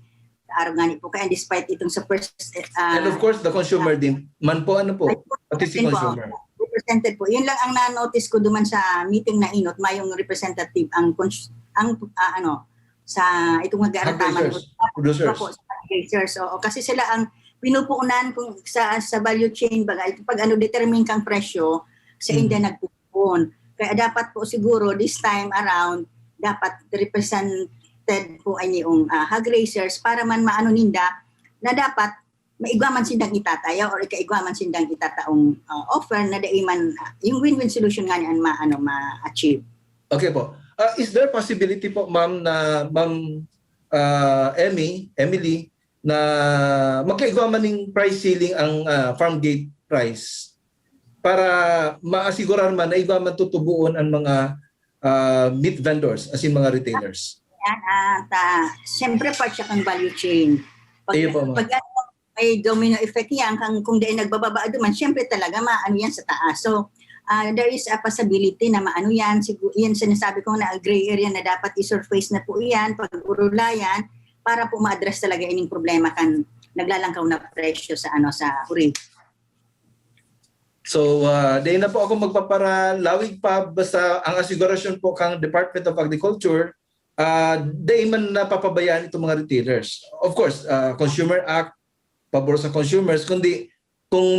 Araw nga ni po kaya, despite itong sa first ah, And of course, the consumer din. Man po, ano po? Pati si din po, consumer. Represented po. Yun lang ang na-notice ko duman sa meeting na inot, mayong representative ang cons- ang ah, ano sa itong Hog nag-aarataman raisers, producers. Opo, sa producers. Oo, kasi sila ang pinupunan kung sa sa value chain, baga, pag ano, determine kang presyo sa Mhm. inda nagpupuon. Kaya dapat po siguro this time around, dapat represented po ay yung ah, hog raisers para man maano ninda na dapat maigwa man sindang itatayaw or ikaigwa man sindang itataong ah, offer na dai man ah, yung win-win solution nga ni ang ma, ano, ma-achieve. Okay po. Uh, is there possibility po, ma'am, na ma'am, ah, Emmy, Emily, na magkaigwa man ning price ceiling ang, ah, farm gate price para maasigurar man na igwa man tutuboon ang mga, ah, meat vendors, as in mga retailers. Yan, at ah, siyempre part siya kang value chain. Pag, Iyo po, ma'am. Pag may domino effect yan, kang, kung dahil nagbababa duman, siyempre talaga maano yan sa taas. So, ah, there is a possibility na maano yan. Siguro, yan sinasabi ko na gray area na dapat i-surface na po yan, pag-urulayan, para po ma-address talaga ining problema kan naglalangkaw na presyo sa ano sa uri. So, ah, di na po ako magpaparalawig pa, basta ang asigurasyon po kang Department of Agriculture, ah, di man napapabayaan itong mga retailers. Of course, ah, Consumer Act, pabor sa consumers, kundi kung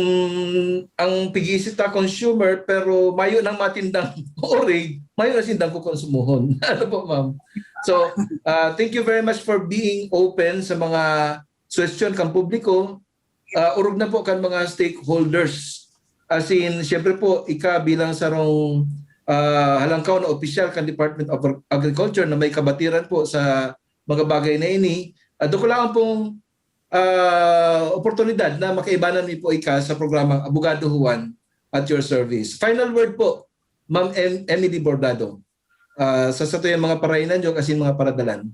ang pigisi ta consumer pero mayo nang matindang orig, mayo na sindang kukonsumohon. Ano po, ma'am? So, ah, thank you very much for being open sa mga suwestyon kang publiko. Ah, orog na po kan mga stakeholders. As in, siyempre po, ika bilang sarong, ah, halangkaw na opisyal kan Department of Agriculture na may kabatiran po sa mga bagay na ini, ah, dukulaan pong, ah, oportunidad na makaibanan mi po ika sa programang Abogado Juan at your service. Final word po, Ma'am Em-, Emily Bordado, ah, sa satuyang mga parainan, jog asin mga paradalan.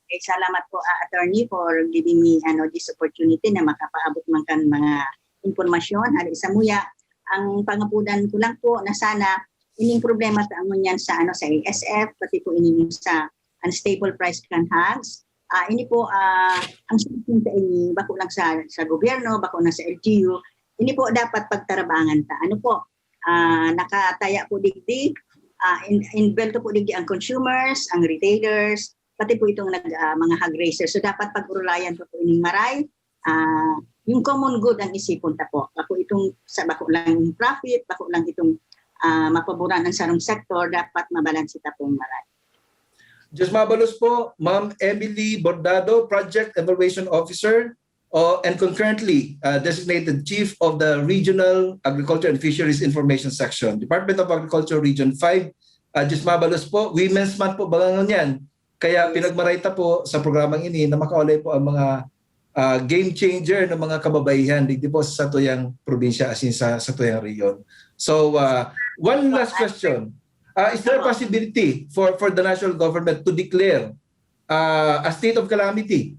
Eh, salamat po, ah, attorney, for giving me ano this opportunity na makapaabot man kan mga impormasyon hali sa muya. Ang pangapudan ko lang po na sana ining problema sa ngunyan sa ano sa A S F, pati po ining sa unstable price kan hogs. Ah, ini po, ah, ang solution sa ini, bako lang sa, sa gobyerno, bako lang sa L G U, ini po dapat pagtarabangan ta. Ano po, ah, nakataya po digdi, ah, in, involved po digdi ang consumers, ang retailers, pati po itong nag, ah, mga hog raisers. So dapat pag-urulayan po, po ining maray, ah, yung common good ang isipon ta po. Bako itong sa bako lang yung profit, bako lang itong ah, mapaboran ang sarong sektor, dapat mabalanse ta pong maray. Diyos mabalos po, Ma'am Emily Bordado, Project Evaluation Officer, o, and concurrently uh, designated Chief of the Regional Agriculture and Fisheries Information Section, Department of Agriculture, Region five. Uh, Diyos mabalos po, Women's Month po, baga ngunyan. Kaya pinagmaray ta po sa programang ini na makaulay po ang mga ah, game changer ng mga kababaihan digdi po sa satuyang probinsya asin sa satuyang rehiyon. So, ah, one last question. Ah, is there a possibility for, for the national government to declare, ah, a state of calamity,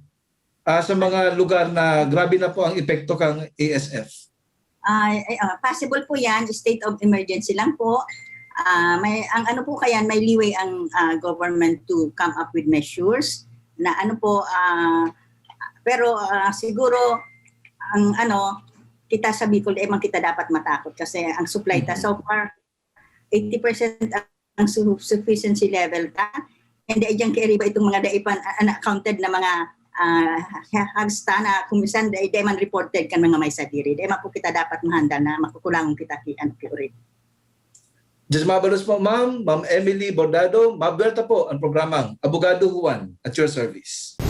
ah, sa mga lugar na grabe na po ang epekto kang A S F? Ah, eh, ah, possible po yan, state of emergency lang po. Ah, may, ang ano po kaya, may leeway ang ah, government to come up with measures na ano po, ah, pero ah, siguro, ang ano, kita sa Bicol, di man kita dapat matakot kasi ang supply ta so far, eighty percent ang su- sufficiency level ta. And di dyan kairiba itong mga daipan, ah, unaccounted na mga ah, hogs ta na kung minsan di, di man reported kan mga may sadiri. Di man po kita dapat mahandal na makukulangon kita ki ano ki uri. Diyos mabalos po, ma'am, Ma'am Emily Bordado, mabuelta po ang programang Abogado Juan at your service.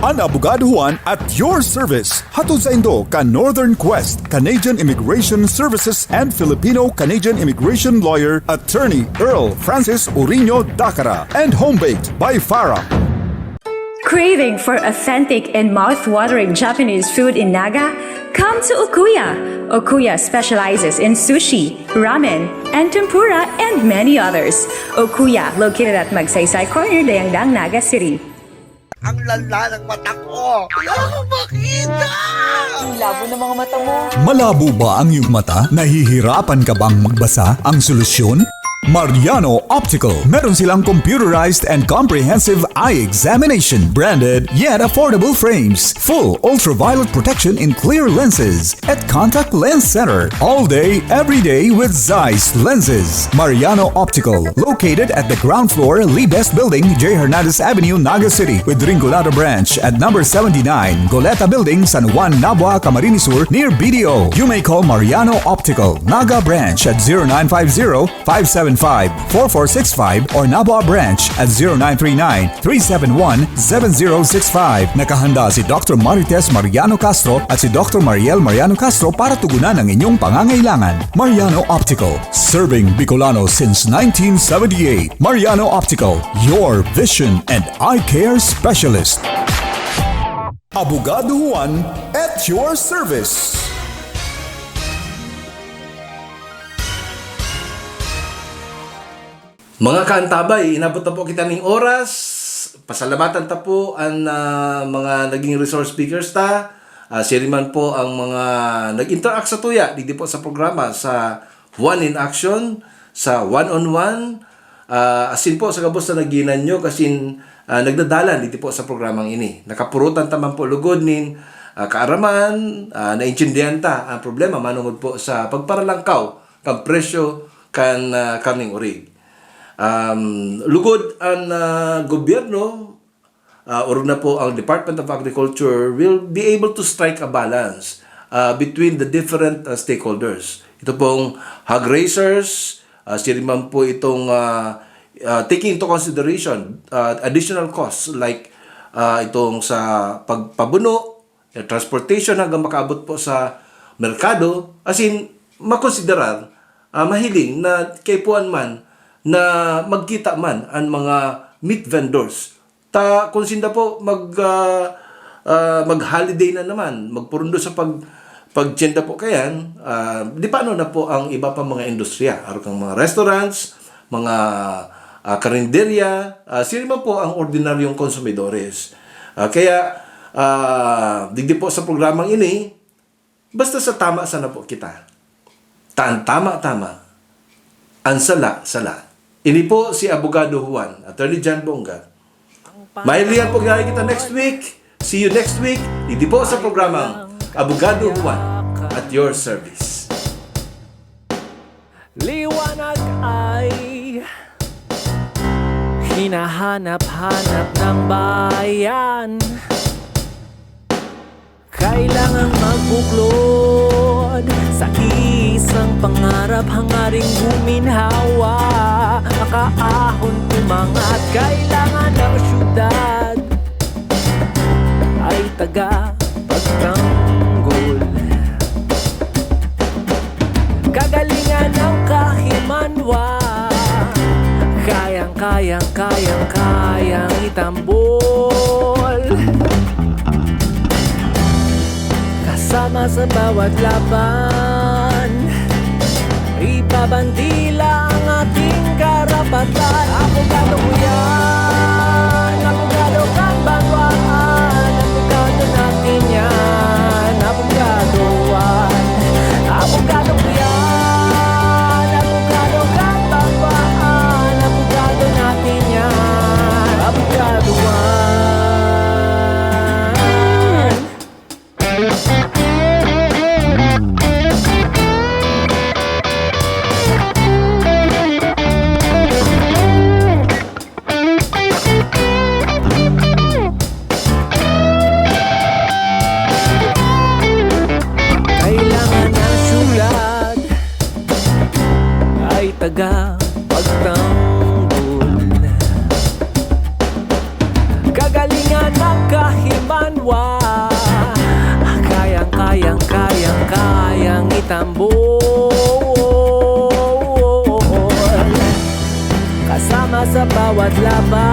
An Abogado Juan at your service. Hatod saindo kan Northern Quest, Canadian Immigration Services, and Filipino-Canadian Immigration Lawyer, Attorney Earl Francis Uriño Dacara, and Home Baked by Farah. Craving for authentic and mouth-watering Japanese food in Naga? Come to Okuya. Okuya specializes in sushi, ramen, and tempura, and many others. Okuya, located at Magsaysay Corner, Dayangdang, Naga City. Ang lala ng mata ko. Wala akong makita! Ang labo ng mga mata mo. Malabo ba ang iyong mata? Nahihirapan ka bang magbasa? Ang solusyon? Mariano Optical. Meron silang computerized and comprehensive eye examination, branded yet affordable frames, full ultraviolet protection in clear lenses, at Contact Lens Center. All day, every day with Zeiss lenses. Mariano Optical, located at the ground floor, Lee Best Building, J Hernandez Avenue, Naga City, with Rinconada Branch at number seventy-nine, Goleta Building, San Juan, Nabua, Camarines Sur, near B D O. You may call Mariano Optical, Naga Branch at zero nine five zero, five seven five, four four six five or Nabua Branch at zero nine three nine, three seven one, seven zero six five. Nakahanda si Doctor Marites Mariano Castro at si Doctor Mariel Mariano Castro para tugunan ang inyong pangangailangan. Mariano Optical, serving Bicolano since nineteen seventy-eight. Mariano Optical, your vision and eye care specialist. Abogado Juan at your service. Mga kaantabay, inabot na po kita ning oras. Pasalamatan ta po an, ah, mga naging resource speakers ta. Ah, siya rin man po ang mga nag-interact sa tuya, digdi po sa programa, sa One in Action, sa One on One, ah, asin po sa gabos na nagginan nyo, kasin, ah, nagdadalan digdi po sa programang ini. Nakapurutan ta man po lugod nin, ah, kaaraman, ah, naintindihan ta ang problema manungod po sa pagparalangkaw kan presyo kan, ah, karneng orig. Um, lugod an, ah, gobyerno, ah, orog na po ang Department of Agriculture will be able to strike a balance, ah, between the different, ah, stakeholders. Ito pong hog raisers, ah, siya rin man po itong, ah, ah, taking into consideration, ah, additional costs like, ah, itong sa pagpabuno, eh, transportation hanggang makaabot po sa merkado, asin makonsiderar, ah, mahiling na kaipuhan man na magkita man an mga meat vendors. Ta kung sinda po mag, ah, ah, mag-holiday na naman, magpurundo sa pag-, pagtienda po kayan, ah, di paano na po ang iba pang mga industriya, arog kan mga restaurants, mga, ah, karinderya, ah, sino man po ang ordinaryong konsumidores. Ah, kaya, ah, digdi po sa programang ini, basta sa tama sana po kita. Ta an tama-tama, an sala-sala. Ini po si Abogado Juan, Attorney John Bongga. Mailihan po kaya kita next week. See you next week. Digdi po sa programang Abogado Juan at your service. Liwanag ay hinahanap-hanap ng bayan. Kailangang magbuklod sa isang pangarap, hangaring guminhawa, makaahon, umangat. Kailangan ng syudad ay taga pagtanggol. Kagalingan ng kahimanwa, kayang-kayang, kayang-kayang itambol. Kasama sa bawat laban, ibabandila ang ating karapatan. Abogado ko yan, abogado kang banwaan, abogado natin yan, abogado Juan. Abogado ko yan, abogado kang banwaan, abogado natin yan, abogado Juan. Kailangan ang syudad ay taga pagtanggol. Kagalingan ng kahimanwa, kayang-kayang, kayang-kayang itambol. Kasama sa bawat laban.